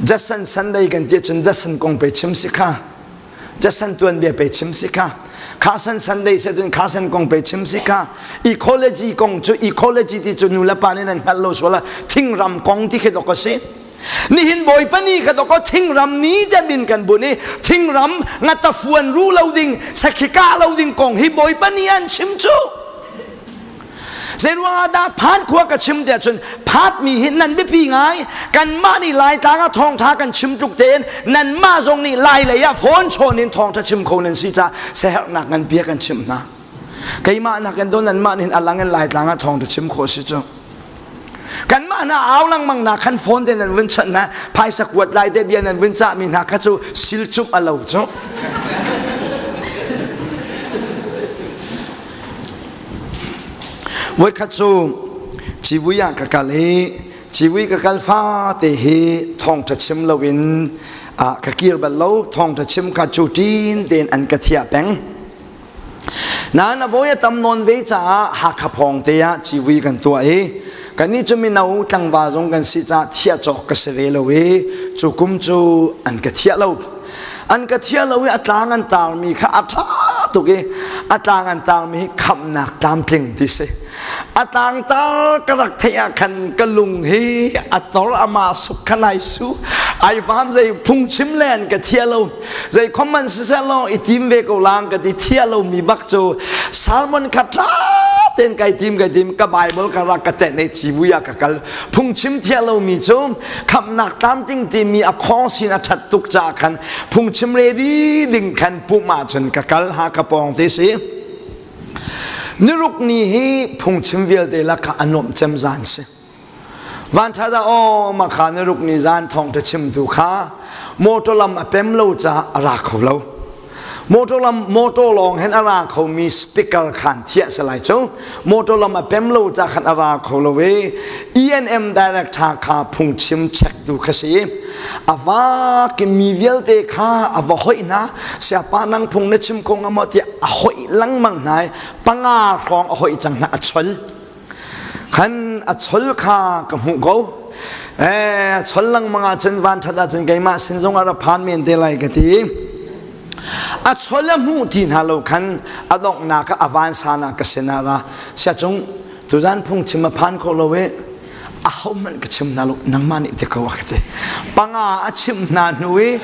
Jason Sunday kan ti cun Jason kong pe chim si kha. Jason tuanbia pe chim si kha. Carson Sunday se cun Carson kong pe chim si kha. Ecology kong cu ecology ti cu nu le pa nih nan hngalh lo sual ah thingram kong ti khi dok a si. Nihin Bawipa ni kha dawkaw thingram ni tiah min kan bunh i thingram ngatafuan ru lo ding sakhi kah lo ding kong hi Bawipa ni an chim cu. Zeiruang ah dah phat khua ka chim tiah cun phatmi hi nan biapi ngai kanmah nih Laitlang ah thawngtha kan chim tluk tein nanmah zong nih Lai lei ah phone chawn in thawngtha chim kho nan si caah siaherhnak ngan bia kan chimh hna. Keimah nakin do nanmah nih alang in Laitlang ah thawngtha chim khawh si cu. Kanmah hna au lengmang na khan phone te nan vun chawnh na phaisa kuat lai te bia nan vun cahmi hna kha cu silcumh a lo cu. Voikhat cu civui ah ka kal i civui ka kal fate hi thawngṭha chim loin ah ka kir bal lo thawngṭha chim kha cu ṭin tein an ka thiah peng. Nain a vawi a tam nawn ve caah Hakha phawng te ah civui kan tuah i kannih cu mino tlangval zong kan si caah thiah cawk ka si ve lo i cu kum cu an ka thiah lo. An ka thiah lo i a tlang an tarmi kha a ṭha tuk i a tlang an tarmi hi khamhnak tlamtling ti si. A tlangtar ka rak theih ah khan ka lung hi a tor ama suk khan ai su ai vam zei phungchim le an ka thia lo zei khom man siseh law i tim ve ko lang ka ti thia lo mi bak cu salmon kha ṭha ten kai tim kai tim ka bible ka rak ka tenh i civui ah ka kal phungchim thia lo mi cu khamnak tlamting timi a khong sin a ṭhat tuk ca khan phungchim ready ding khan pum ah cun ka kal ha ka pawng te si. Niruk ni hi phungchim vialte lakah a nuamh cem zan si. Vanṭhat ah aw makha niruk ni zan thawngṭha chimtu kha motor lam a pem lo caah a ra kho lo. Motor lam motor lawng hen a ra khomi speaker khan thiah si lai cu. Motor lam a pem lo ca khan a ra kho lo i ENM director kha phungchim checktu kha si. A va mi vialte kha a va hoih hna. Siapa nang phung na chim ko nga maw tiah a hoih lengmang hna i panga hrawng a hoih cang hna a chol. Khan a chol kha ka hmuh ko. Eh, chol lengmang ahcun van ṭhat ahcun keimah sin zong ah ra phan men te lai ka ti. A chol a hmuh ti hna lo khan a donghnak ah a vansan ah ka sinah ra. Siacung tuzan phungchim a phan kho lo i ahohmanh ka chim hna lo nangmah nih ti ko a ka ti. Panga a chimh hna hnu i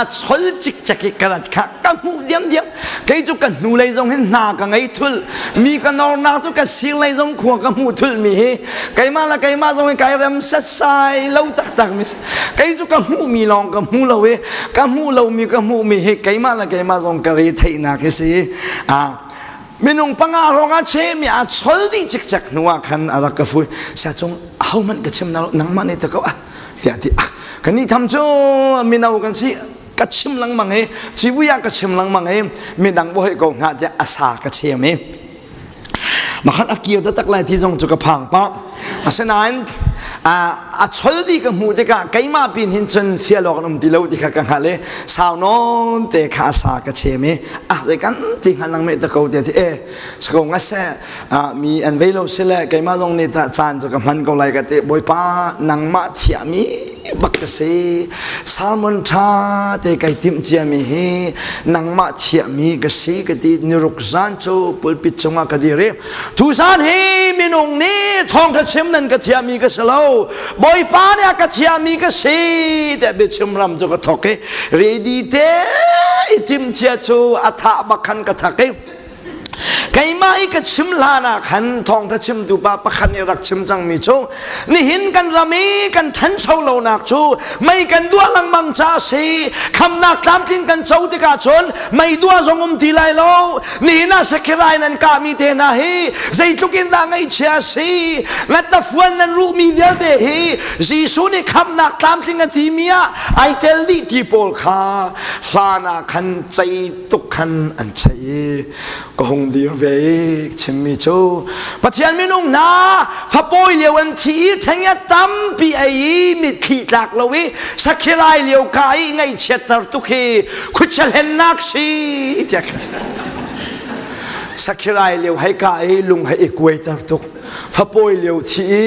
a chol cikcek i ka rat kha ka hmuh diamdiam. Kei cu ka hnulei zong hin hna ka ngei thul. Mi ka nornak cu ka sirlei zong khua ka hmuh thul mi hi keimah le keimah zong hin kai rem setsai lo taktak mi si. Kei cu ka hmuh mi lawng ka hmu lo i ka hmuh lomi ka hmuh mi hi keimah le keimah zong ka re theihnak hi si. Ah, minung panga rong a chemi a chol dih cikcek hnu ah khan a rak ka fui sia cung ahohmanh ka chim na nangmah nih ta ko ah tiah ti ah kan nih tham cu mino kan si ka chim lengmang i civui ah ka chim lengmang i midang bo ko hnga tiah a sa ka chem i makhat a kir taktak lai ti zong cu ka phang pah asinain a chol di ka hmuh tikah keimah pin hin cun fialawk an um ti lo ti kha ka hngalh i sau nawn te kha a sa ka chem i ah zei kan ti hngal nang meh ta ko te ti e sako nga se mi an vei lo si le keimah zong nih ta caan cu ka hman ko lai ka ti bawipa nangmah thiami bak ka si salmon tha te kai timh ciami hi nangmah thiahmi ka si ka ti niruk zan cu pulpit cungah ka dir i tuzan hi minung nih thawngtha chim nan ka thiahmi ka si lo bawipa nih a ka thiahmi ka si tiah biachim ram cu ka thok i ready te i timh cia cu a thah bak khan ka thak i Keimah i ka chim hlan ah khan thawngṭha chimtu pa pakhat nih rak chim cangmi cu nihin kan ram i kan ṭhancho lonak cu mei kan duah lengmang ca a si khamnak tlamtling kan co tikah cun mei duah zong um ti lai lo nihin ah sakhirai nan kahmi te hna hi zeitluk in dah ngaihchia a si ngatafuan nan ruhmi vialte hi Jesuh nih khamnak tlamtling a timi ah ai tel dih ti pawl kha hlan ah khan cei tuk khan an cheih i ka hung dir ve i chimmi cu Pathian minung hna fapawi lio an thi i ṭheng tampi ei i mitthli tlak lo i sakhirai lio ka i ngaihchiatter tuk hi khuachia hlennak si tiah ka ti. Sakhirai lio hei ka i lung hei i kuaiter tuk fapawi lio thi i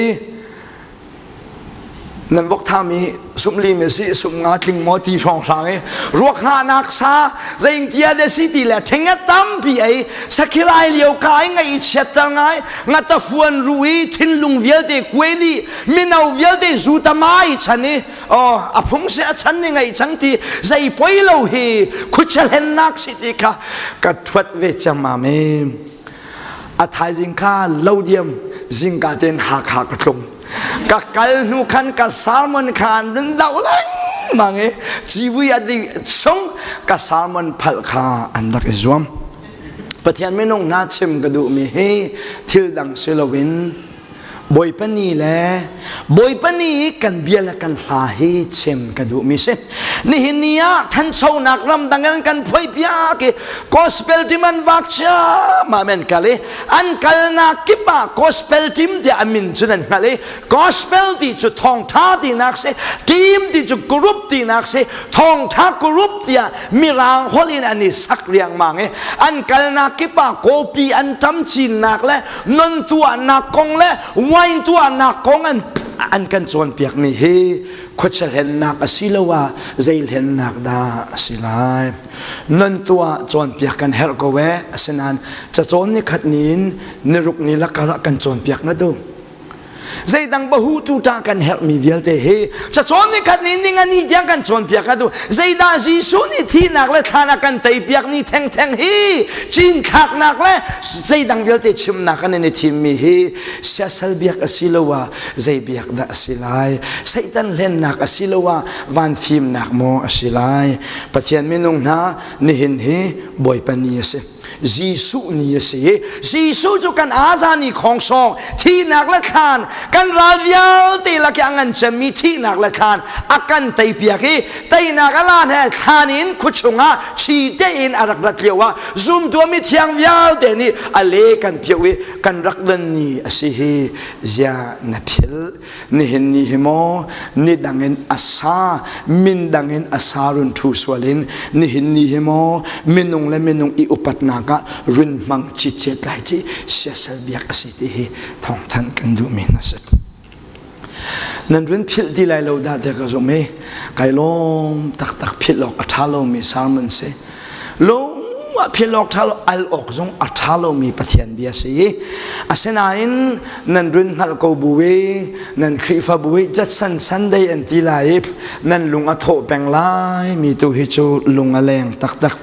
Nan vok thami sumli mi si sum nga tling maw ti hrawng hrang i ruak hngahnak sa zeingtia de si ti le ṭhing a tampi ei sakhilai lio ka i ngaih i chiatter ngai ngata fuan ru i thinlung vialte kuai dih mino vialte zu tama i chan i oh a phung si a chan ni ngai cang ti zei poi lo hi khucha hlennak si ti kha ka ṭhuat ve ciammam i A thaizing kha lo diam zingka tein Hakha ka tlung. Ka kal hnu khan ka sermon kha an run doh lengmang i civui a ding chung ka sermon phalh kha an rak i zuam. Pathian minung hna chim ka duhmi hi thil dang si loin Bawipa ni le Bawipa ni i kan bia le kan hla hi chim ka duhmi si. Nihin ni ah thanchonak ramdang in kan phuai piak i gospel team an vak ciammam an kal i an kalnak kip ah gospel team tiah a min cu nan hngalh i gospel ti cu thawngtha tinak si team ti cu group tinak si thawngtha group tiah mirang holh in an i sak riangmang i an kalnak kip ah kawpi an tam cinnak le non tuahnak kong le wine tuahnak kong an an kan cawnpiakmi hi khuachia hlennak asiloah zei hlennak dah a si lai non tuah cawnpiak kan herh ko e asinain cacawn ni khat ni in niruk ni lakar ah kan cawnpiak na tu Zeidang bahutu ṭah kan herhmi vialte hi cacawn ni khat ni ning a ni tiang kan cawnpiak atu zeidah Jesuh nih thihnak le thlan a kan teipiak ni thengtheng hi cinthlaknak le zeidang vialte chimnak kan in i thimmi hi siasal biak asiloah zei biak dah a si lai Satan hlennak asiloah van fimnak maw a si lai Pathian minung hna nihin hi Bawipa ni a si. Jesuh ni a si i Jesuh cu kan azani khongsawng thihnak le thlan kan ral vialte lak i a ngan cemmi thihnak le thlan a kan teipiak i teinak a lan he thlan in khuachung ah chi tein a rak rat lio ah zumtu mi thiang vialte nih a le kan phioh i kan rak don ni a si hi zia na philh. Nihin ni hi maw ni dang in a sa min dang in a sa run thu sual in nihin ni hi maw minung le minung i upatnak ah run hmang citcet lai ci siasal biak a si ti hi thawngthanh kan duhmi hna si. Nan run philh ti lai lo dah tiah ka zumh i kai lawm taktak philh awk a ṭha lomi sermon si. Lung ah philh awk ṭha lo al awk zong a ṭha lomi Pathian bia si i asinain nan run hngalh ko bu i nan Khrihfabu i Judson Sunday an ti lai i nan lung a thawh peng lai mi tu hi cu lung a leng taktak.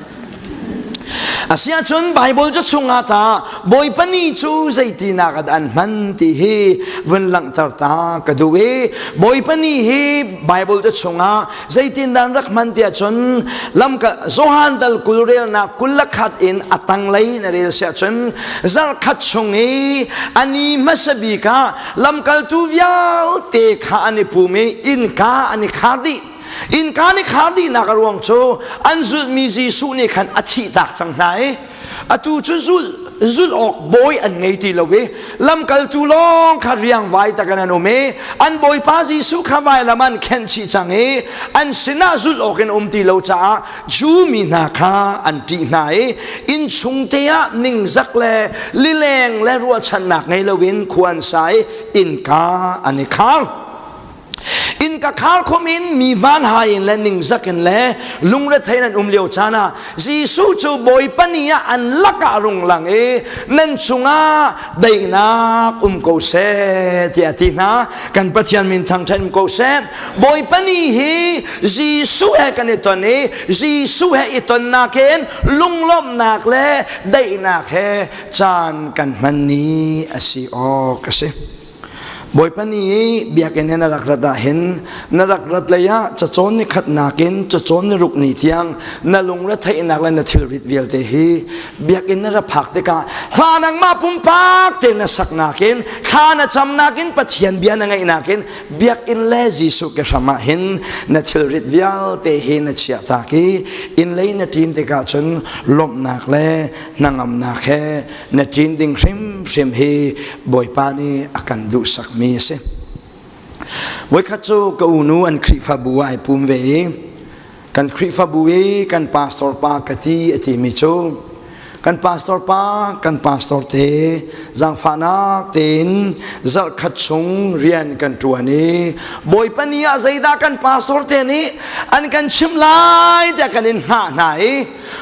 Asiahcun Baibal cu chungah ta Bawipa ni cu zeitinak ah an hman ti hi vun langhter ta ka duh i Bawipa ni hi Baibal cu chungah zeitindah an rak hman tiah cun lamka Johan dal 20 relnak 21 in a tanglei na rel siah cun zarhkhat chung i a ni hmasa bik ah lamkaltu vialte kha an i pum i innka an i khar dih. Innka nih khar dihnak a ruang cu an zulhmi Jesuh nih khan a thihtak cang hna i atu cu zulh zulh awk bawi an ngei ti lo i lamkaltu lawng kha riangvai tak in an um i an bawipa Jesuh kha vailam an khenh chih cang i an sinah zulh awk in um ti lo caah Jew mi hna kha an ṭih hna i innchung te ah ningzak le lileng le ruahchannak ngei loin khua an sa i innka an i khar. Innka khar khum in mi vanhai in le ningzak in le lungrethei in an um lio caan ah Jesuh cu Bawipa ni ah an lakah rung lang i nan cungah daihnak um ko seh tiah a ti hna. Kan Pathian min thangṭhat um ko seh. Bawipa ni hi Jesuh he kan i ton i Jesuh he i tonnak in lunglawmhnak le daihnak he caan kan hman ni a si awk a si. Bawipa nih biakinn in a rak rat ah hin na rak rat lei ah cacawn ni khatnak in cacawn ni ruk ni tiang na lungretheihnak le na thilrit vialte hi biakinn na ra phak tikah hla nangmah pumpak te na saknak in thla na camnak in Pathian bia na ngaihnak in biakinn le Jesuh ke hram ah hin na thilrit vialte hi na chiah tak i inn lei na ṭin tikah cun lawmhnak le hnangamnak he na ṭin ding hrimhrim hi Bawipa nih a kan duhsakmi a si. Voikhat cu ka unu an Khrihfabu ah ai pum ve i kan Khrihfabu i kan pastor pa ka ti a timi cu kan pastor pa kan pastor te zaangfahnak tein zarhkhat chung rian kan ṭuan i Bawipa ni ah zeidah kan pastor te nih an kan chimh lai tiah kan in hngah hna i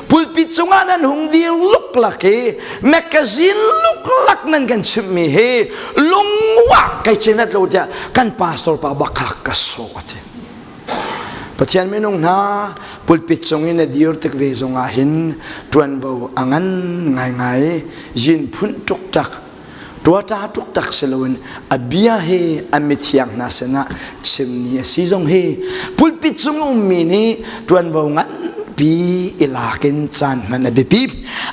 Pulpit cungah nan hung dir luklak i magazine luklak nan kan chimhmi hi lungwah kai cenat lo tiah kan pastor pa bak kha ka sawh a ti. Pathian minung hna pulpit cung in na dir tik ve zongah hin ṭuanvo a ngan ngaingai yin phunh ṭukṭak Tuata tuktak si loin a bia hi a mithiang hna sinah chim ni a si zong hi pulpit cung ummi nih ṭuanvo nganpi i lak in caan hman a biapi.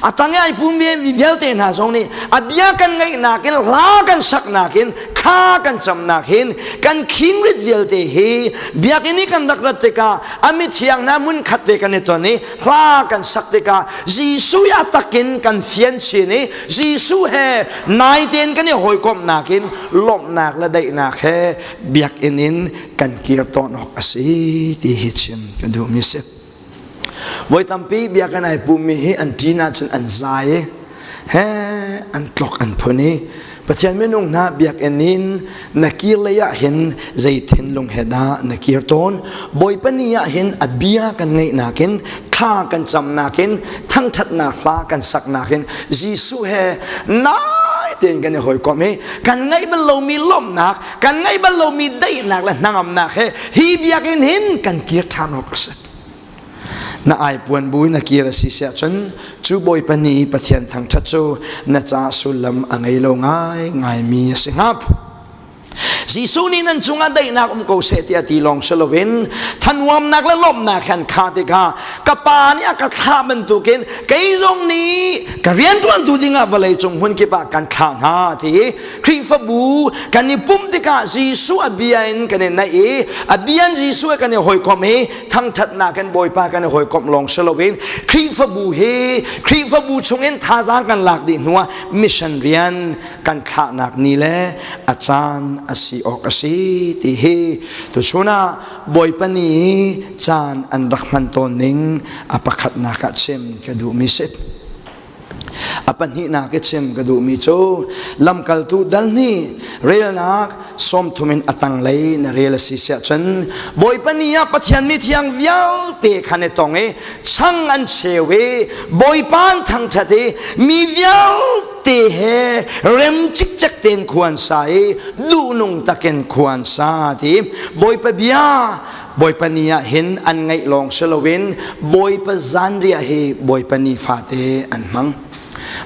A tang i ai pum ve mi vialte hna zong nih a bia kan ngaihnak in hla kan saknak in thla kan camnak hin kan khingrit vialte hi biakinn i kan rak rat tikah a mithiang hna hmun khat te kan i ton i hla kan sak tikah Jesuh a takin kan fian chin i Jesuh he nai tein kan i hawikomhnak in lawmhnak le daihnak he biakinn in kan kir tawn awk a si ti hi chim ka duhmi si. Voi tampi biakinn ai pummi hi an ṭin ahcun an zai i he an tlok an phun i Pathian minung hna biakinn in na kir lei ah hin zei thinlung he dah na kir tawn Bawipa ni ah hin a bia kan ngaihnak in thla kan camnak in thangṭhatnak hla kan saknak in Jesuh he nai tein kan i hawikom i kan ngaih bal lomi lawmhnak kan ngaih bal lomi daihnak le hnangamnak he hi biakinn hin kan kir ṭhan awk a si Na aipuan bu in a kir a si siah cun cu Bawipa nih Pathian thangṭhat cu na ca sullam a ngei lo ngaingaimi a si hnga. Jesuh nih nan cungah daihnak um ko seh tiah ti lawng si loin thanuamnak le lawmhnak han kha tikah ka pa nih a ka thlah bantukin kei zong nih ka rianṭuantu dingah vawlei cung hmun kip ah kan thlah hna ti i Khrihfabu kan i pumh tikah Jesuh a bia in kan i naih i a bia in Jesuh he kan i hawikomh i thangṭhatnak in Bawipa kan i hawikomh lawng si loin Khrihfabu hi Khrihfabu chungin thazaang kan lak dih hnuah mission rian kan thlahnak ni le a caan a si awk a si ti hi tuchun ah Bawipa ni i caan an rak hman tawn ning a pakhatnak ah chim ka duhmi si. A pahnihnak i chim ka duhmi cu lamkaltu dal nih relnak 30 in a tanglei na rel a si siah cun Bawipa ni ah Pathian mi thiang vialte khan i tong i chang an cheu i Bawipa an thangṭhat i mi vialte he rem cikcek tein khua an sa i duhnung takin khua an sa ti Bawipa bia Bawipa ni ah hin an ngaih lawng si loin Bawipa zanriah hi Bawipa ni fate an hmang.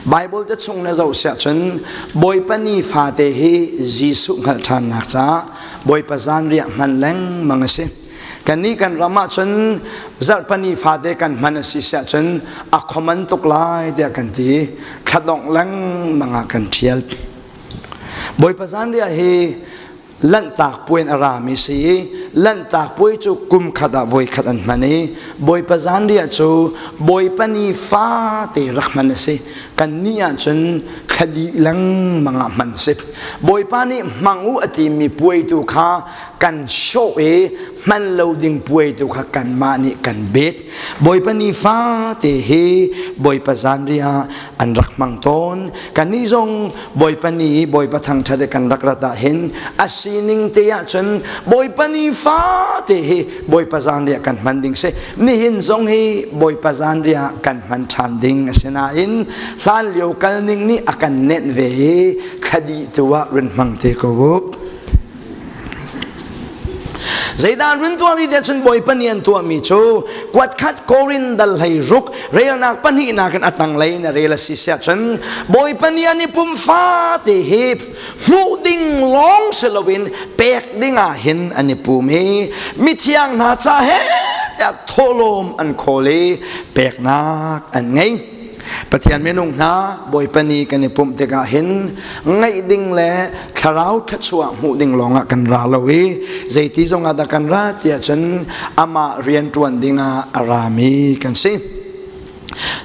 Bible te chung na zoh siah cun Bawipa ni fate hi Jesuh hngalh ṭhannak caah Bawipa zanriah hman lengmang a si. Kannih kan ram ah cun zarhpani fate kan hman a si siah cun a khoman tuk lai tiah kan ti. Thladongh lengmang ah kan ṭhial. Bawipa zanriah hi Lanhtak puai in a rami si i Lanhtak puai cu kum khat ah voi khat an hman i Bawipa zanriah cu Bawipa ni fate rak hman a si. Kan nih ahcun thla dih lengmang ah hman si. Bawipa nih hmang u a timi puai tu kha kan sawh i hman lo ding puai tu kha kanmah nih kan bet. Bawipa ni fate hi Bawipa zanriah an rak hmang tawn. Kannih zong Bawipa ni i Bawipa thangṭhat i kan rak rat ah hin a sining te ahcun Bawipa ni fate hi Bawipa zanriah kan hman ding si. Nihin zong hi Bawipa zanriah kan hman ṭhan ding a si nain hlan lio kal ning nih a kan nenh ve i thla tu ah run hmang te ko u. Zeidah run tuahmi te cun Bawipa nih an tuahmi cu kuatkhat Korin dal hlei ruk relnak pahnihnak in a tanglei na rel a si siah cun Bawipa nih an i pum fate hi hmuh ding lawng si loin pek ding ah hin an i pum i mithiang hna ca he tiah thawhlawm an khawl i peknak an ngei. Pathian minung hna Bawipa ni kan i pumh tikah hin ngaih ding le thlarau thluachuah hmuh ding lawngah kan ra lo i zeiti zongah dah kan ra tiah cun amah rian ṭuan dingah a rami kan si.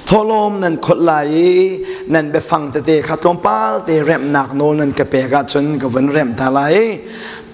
Thawhlawm nan kholh lai i nan biafang tete kha tlawmpal te remhnak nawl nan ka pek ahcun ka vun remh ta lai.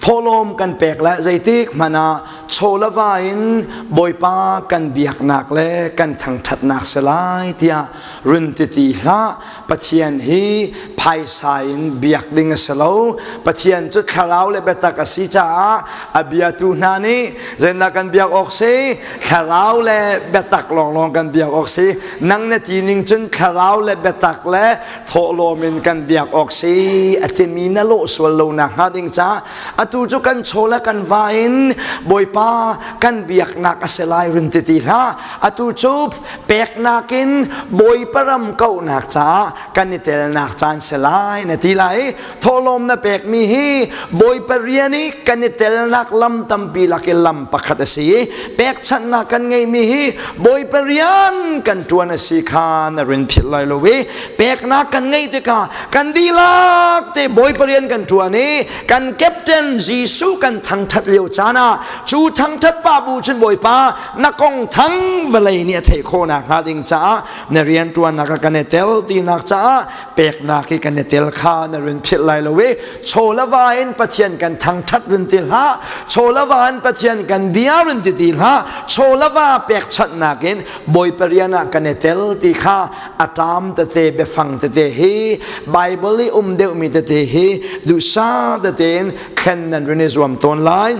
Thawhlawm kan pek lai zeitik hmanh ah chaw le va in Bawipa kan biaknak le kan thangṭhatnak si lai tiah run ti ti hlah. Pathian hi phaisa in biak ding a si lo. Pathian cu thlarau le biatak a si caah a biatu hna nih zeidah kan biak awk si? Thlarau le biatak lawnglawng kan biak awk si. Nang na ti ning cun thlarau le biatak le thawhlawm in kan biak awk si a timi na lawh sual lo nak hnga ding caah Atu cu kan chaw le kan va in Bawipa kan biaknak a si lai run ti ti hlah. Atu cu peknak in Bawipa ram kauhnak caah kan i telnak caan si lai na ti lai. Thawhlawm na pekmi hi Bawipa rian i kan i telnak lam tampi lak i lam pakhat a si i pekchanhnak kan ngeihmi hi Bawipa rian kan ṭuan a si kha na rin philh lai lo i peknak kan ngeih tikah kan dihlak te Bawipa rian kan ṭuan i kan captain Jesuh kan thangṭhat lio caan ah cu thangṭhat pa bu cun Bawipa na kong thang vawlei nih a theih khawhnak hnga ding caah na rian ṭuannak ah kan i tel tinak caah peknak hi kan i tel kha na run philh lai lo i chaw le va in Pathian kan thangṭhat run ti hlah chaw le va in Pathian kan bia run ti ti hlah chaw le va pekchanhnak in Bawipa rian ah kan i tel ti kha a ṭam tete biafang tete hi Bible i um deuhmi tete hi duhsah tete in thlen nan run i zuam tawn lai.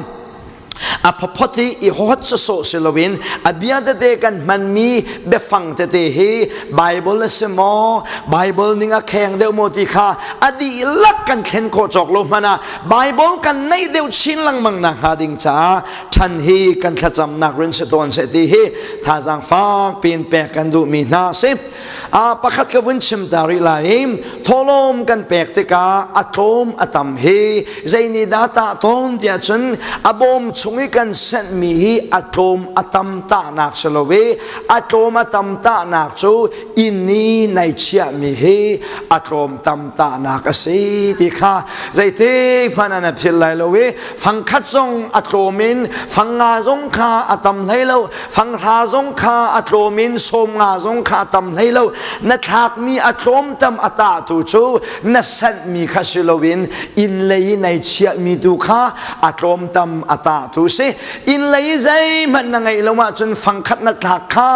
A phaphot i i hot sawsawh si loin a bia tete kan hmanmi biafang tete hi Bible a si maw Bible ning a kheng deuh maw ti kha a dihlak kan thlen khawh cawk lo hmanh ah Bible kan neih deuh chin lengmang nak hnga ding caah ṭhan hi kan thlacamnak run si tawn seh ti hi thazaang fak piin pek kan duhmi hna a si. Pakhat ka vun chim ta rih lai i thawhlawm kan pek tikah a tlawm a tam hi zei nih dah tah tawn tiah cun a bawm chung i i kan senhmi hi a tlawm a tam tahnak si lo i a tlawm a tam tahnak cu inn i nai chiahmi hi a tlawm tam tahnak a si ti kha zeitik hmanh ah na philh lai lo i fangkhat zong a tlawm in fangnga zong kha a tam hlei lo fanghra zong kha a tlawm in sawmnga zong kha a tam hlei lo na thlakmi a tlawm tam a tahtu cu na sanhmi kha si loin inn lei i nai chiahmi tu kha a tlawm tam a tahtu si inn lei i zeihmanh na ngeih lo ahcun fangkhat na thlak kha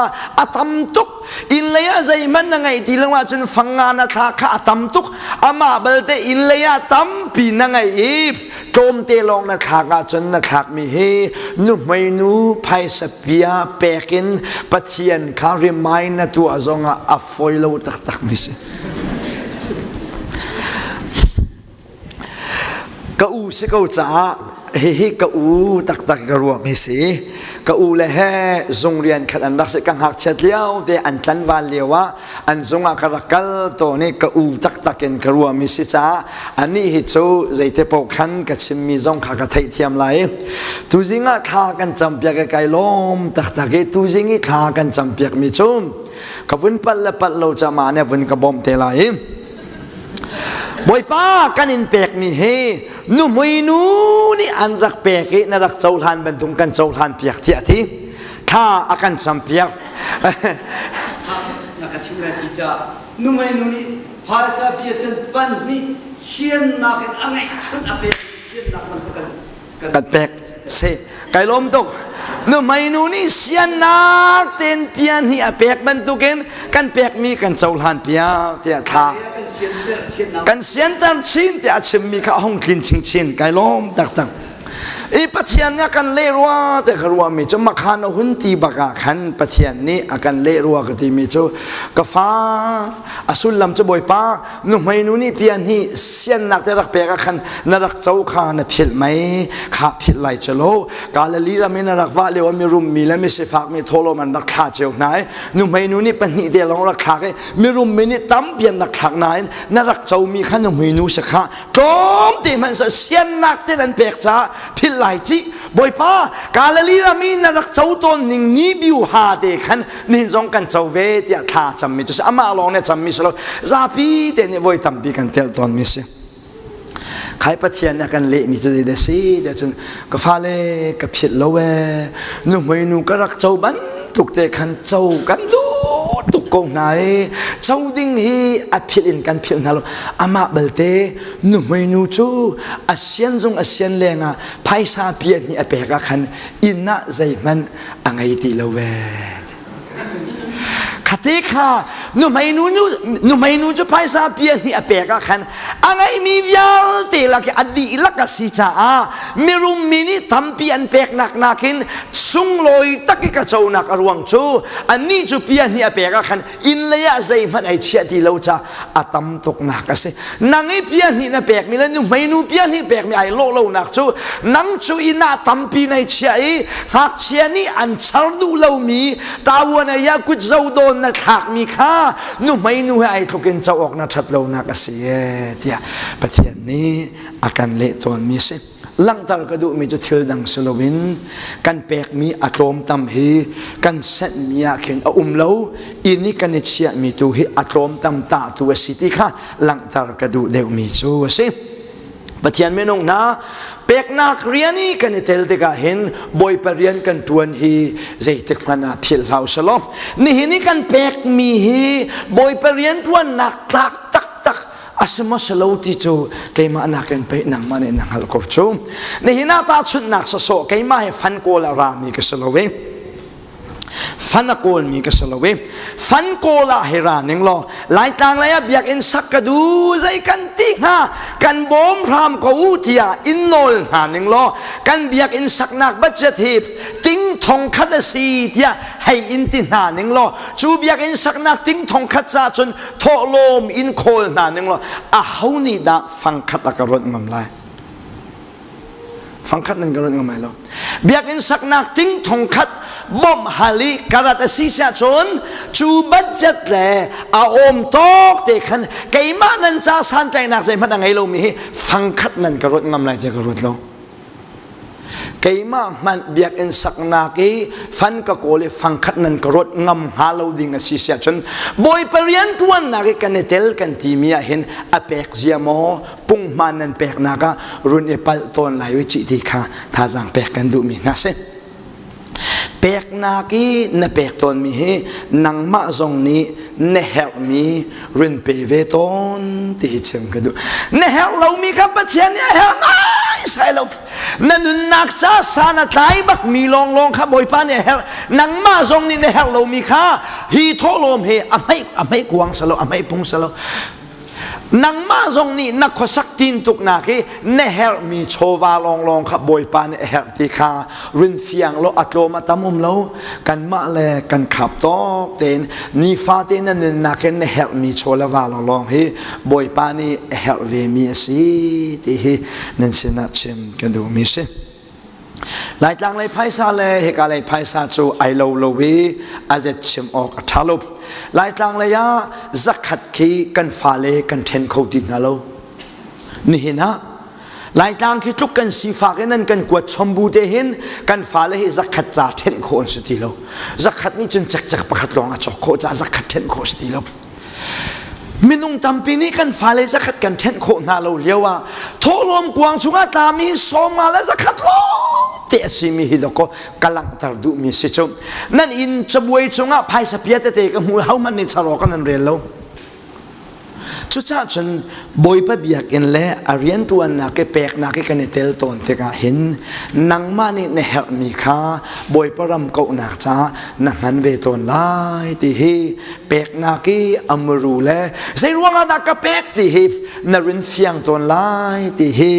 a tam tuk inn lei ah zeihmanh na ngeih ti lo ahcun fangnga na thlak kha a tam tuk amah balte inn lei ah tampi na ngeih i tlawmte lawng na thlak ahcun na thlakmi hi nuhmeinu phaisa pia pek in Pathian kha remind na tuah zongah a fawi lo taktak mi si. Ka u si ko caah hihi ka u taktak ka ruahmi si. Ka u le he zung rian khat an rak si ka ngakchiat lio te an tlanval lio ah an zung ah ka rak kal tawn i ka u taktak in ka ruahmi si caah anih hi cu zeite paoh khan ka chimmi zong kha ka theihthiam lai. Tuzing ah thla kan campiak i kai lawm taktak i tuzing i thla kan campiak mi cu ka vun palh le palh lo ca mah nih vun ka bawmh te lai i Bawipa kan in pekmi hi nuhmui nu nih an rak pek i na rak cohlan bantuk kan cohlan piak tiah ti thla a kan campiak. Na ka chim lai ti ca nuhmei nu nih phaisa piasen pan nih siannak in a ngeihchun a pek siannak bantuk kan kan pek si kai lawm tuk nuhmei nu nih siannak ten pian hi a pek bantukin kan pekmi kan cohlan piak tiah thla kan sianter chin tiah a chimmi kha a hung tlin chinchin kai lawm taktak i Pathian nih a kan leh rua te ka ruahmi cu makhan a hun ti bak ah khan Pathian nih a kan leh rua ka timi cu ka fa a sullam cu Bawipa nuhmei nu nih pian hi siannak te rak pek ah khan na rak co kha na philh mei kha philh lai cu lo Galilee ram in na rak vah lio mi rum mi le mi sifak mi tholom an rak thla cio hna i nuhmei nu nih pahnih te lawng rak thlak i mirum mi nih tampi an rak thlak nain na rak co mi kha nuhmei nu si kha tlawm te hmanh siannak te an pek caah philh lai ci Bawipa Galilee ram i na rak co tawn ning ni biu ha te khan nihin zong kan co ve tiah thla cammi cu si amah lawng nih cammi si lo zapi te nih voi tampi kan telh tawnmi si khai pathian nih a kan lehmi cu zei si tiah cun ka fale ka philh lo ee nuhmei nu ka rak co bantuk te khan co kan duh tuk ko hna i co ding hi a philh in kan philh hna lo amah balte nuhmei nu cu a sian zong a sian lengah phaisa pian hi a pek ah khan inn ah zeihmanh a ngei ti lo ve khate kha nuhmei nu nuhmei nu cu phaisa pia hnih a pek ah khan a ngeihmi vialte lak i a dihlak a si caah mirum mi nih tampi an peknak nakin sunglawi tak i ka conak a ruang cu annih cu pia hnih a pek ah khan inn lei ah zeihmanh ai chiah ti lo ca a tam tuknak a si nang i pia hnih na pekmi le nuhmei nu pia hnih pekmi ai lawh lonak cu nang cu inn ah tampi nei chia i ngakchia nih an char duh lomi tawuan ei ah kut zo dawn na thlakmi kha nuhmei nu he ai tluk in co awk na ṭhat lonak a si e tiah Pathian nih a kan leh tawnmi a si langhter ka duhmi cu thil dang si loin kan pekmi a tlawm tam hi kan senhmi ah khin a um lo inn i kan i chiahmi tu hi a tlawm tam tahtu a si ti kha langhter ka duh deuhmi cu a si. Pathian minung hna peknak rian i kan i tel tikah hin Bawipa rian kan ṭuan hi zeitik hmanh ah philh hlah usih nihin i kan pekmi hi Bawipa rian ṭuannak tlak taktak a si maw si lo ti cu keimah nakin pei nangmah nih na hngalh ko cu nihin ah tahchunhnak sawsawh keimah hi fan kawl a rami ka si lo i fan a kawlmi ka si lo i fan kawl ah hei ra ning law Laitlang lei ah biakinn sak ka du zei kan ti hnga kan bawm hram ko u tiah in nawl hna ning law kan biakinn saknak budget hi ting thong khat a si tiah hei in ti hna ning law cu biakinn saknak ting thong khat ca cun thawhlawm in khawl hna ning law aho nih dah fang khat a ka rawnh ngam lai fangkhat nan ka rawnh ngam lai lo biakinn saknak ting thong khat bawmh hal i karat a si siah cun cu budget le a awm tawk te khan keimah nan ca santlaihnak zeihmanh a ngei lomi hi fangkhat nan ka ruat ngam lai tiah ka ruat lo. Keimah hmanh biakinn saknak i fan ka kawl i fangkhat nan ka rawt ngam hnga lo ding a si siah cun Bawipa rianṭuannak i kan i tel kan timi ah hin a pek zia maw punghman nan peknak ah run i palh tawn lai u cih ti kha thazaang pek kan duhmi hna si. Peknak i na pek tawnmi hi nangmah zong nih na herhmi run pe ve tawn ti hi chim ka duh. Na herh lomi kha Pathian nih a herh naisai lo. Na nunnak ca san a tlai bakmi lawnglawng kha Bawipa nih a herh. Nangmah zong nih na herh lomi kha hi thawhlawm he a hmeih a hmeih kuang salo a hmeih pung salo. Nangmah zong nih na khuasak tintuknak hi na herhmi chawva lawnglawng kha Bawipa nih a herh ti kha run fiang law a tlawm a tam um lo. Kanmah le kan khap tawk tein nifate na nunnak in na herhmi chaw le va lawnglawng hi Bawipa nih a herh vemi a si ti hi nan sinah chim ka duhmi si. Laitlang lei phaisa le hika lei phaisa cu ai lo lo i a zet chim awk a ṭha lo. Laitlang lei ah zakhat khi kan fale kan ṭhen kho ti hna lo. Nihin ah Laitlang khi tluk kan sifak in an kan kuat chom bu te hin kan fale hi zakhat ca ṭhenh khawh an si ti lo. Zakhat nih cun cekcek pakhat lawng a cawk khawh caah zakhat ṭhenh khawh si ti lo. Minung tampi nih kan fale zakhat kan ṭhenh khawh hna lo lio ah thawhlawm kuang chungah tlami sawma le zakhat lawng te a simi hi dawkaw ka langhter duhmi si cu. Nan inn cabuai cungah phaisa pia tete ka hmu hohmanh nih char awk nan rel lo. Cucaah cun Bawipa biakinn le a rianṭuannak i peknak i kan i tel tawn tikah hin nangmah nih na herhmi kha Bawipa ram kauhnak caah na hman ve tawn lai ti hi peknak i a muru le zei ruangah dah ka pek ti hi na run fiang tawn lai ti hi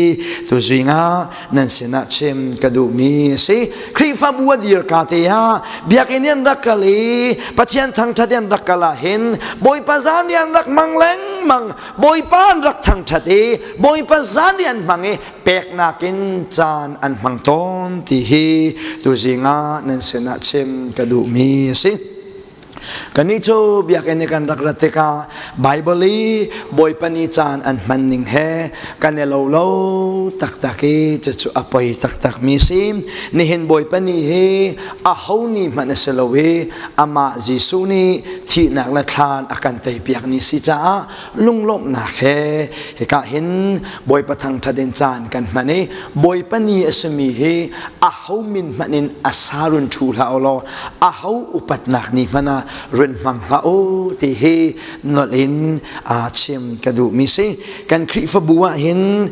tuzing ah nan sinah chim ka duhmi a si. Khrihfabu a dir ka te ah biakinn in rak kal i Pathian thangṭhat in rak kal ah hin Bawipa zan an rak hmang lengmang Bawipa an rak thangṭhat i Bawipa zan an hmang i peknak in caan an hmang tawn ti hi tuzing ah nan sinah chim ka duhmi a si. Kannih cu biakinn i kan rak rat tikah Baibal i Bawipa nih caan an hman ning he kan i lo lo taktak i cucu a poi taktakmi si. Nihin Bawipa ni hi aho ni hmanh a si lo i amah Jesuh nih thihnak le thlan a kan teipiak ni si caah lunglawmhnak he hika hin Bawipa thangṭhat in caan kan hman i Bawipa ni a simi hi aho min hmanh in a sa run ṭhu hlah u law aho upatnak ni hmanh ah run hmang hlah u ti hi nolh in chim ka duhmi si. Kan Khrihfabu ah hin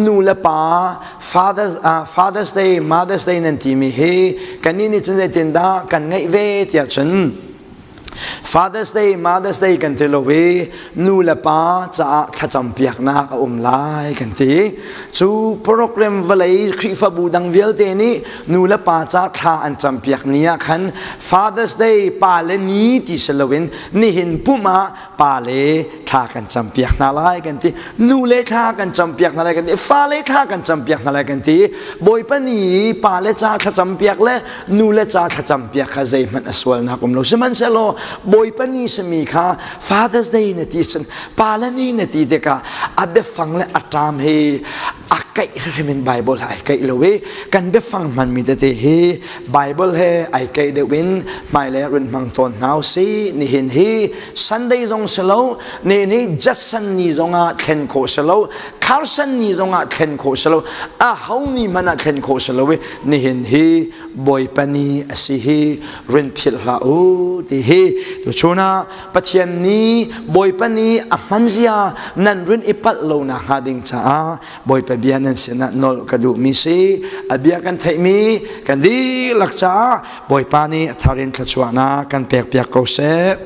nu le pa Father's Day, Mother's Day nan timi hi kannih nih cun zeitindah kan ngeih ve tiah cun Father's Day, Mother's Day kan ti lo i nu le pa caah thlacam piaknak a um lai kan ti. Cu program vawlei Khrihfabu dang vialte nih nu le pa ca thla an cam piak ni ah khan Father's Day pa le ni ti si loin nihin pum ah pa le thla kan cam piak hna lai kan ti. Nu le thla kan cam piak hna lai kan ti. Fa le thla kan cam piak hna lai kan ti. Bawipa ni pa le ca thlacam piak le nu le ca thlacam piak kha zeihmanh a sualnak um lo sihmanhsehlaw Bawipa ni simi kha Father's Day na ti cun pa le ni na ti tikah a biafang le a ṭam hi a kaih hrim in Bible he ai kaih lo i kan biafang hmanmi tete hi Bible he ai kaih deuh in hmailei run hmang tawn hna usih nihin hi Sunday zong si lo nihin hi Judson ni zongah thlen khawh si lo Carson ni zongah thlen khawh si lo a ho ni hmanh ah thlen khawh si lo i nihin hi Bawipa ni a si hi rin philh hlah u ti hi tuchun ah Pathian nih Bawipa ni a hman zia nan rin i palh lo nak hnga ding caah Bawipa bia nan sinah nolh ka duhmi si a bia kan theihmi kan dihlak caah Bawipa nih a thar in thluachuahnak kan pek piak ko seh.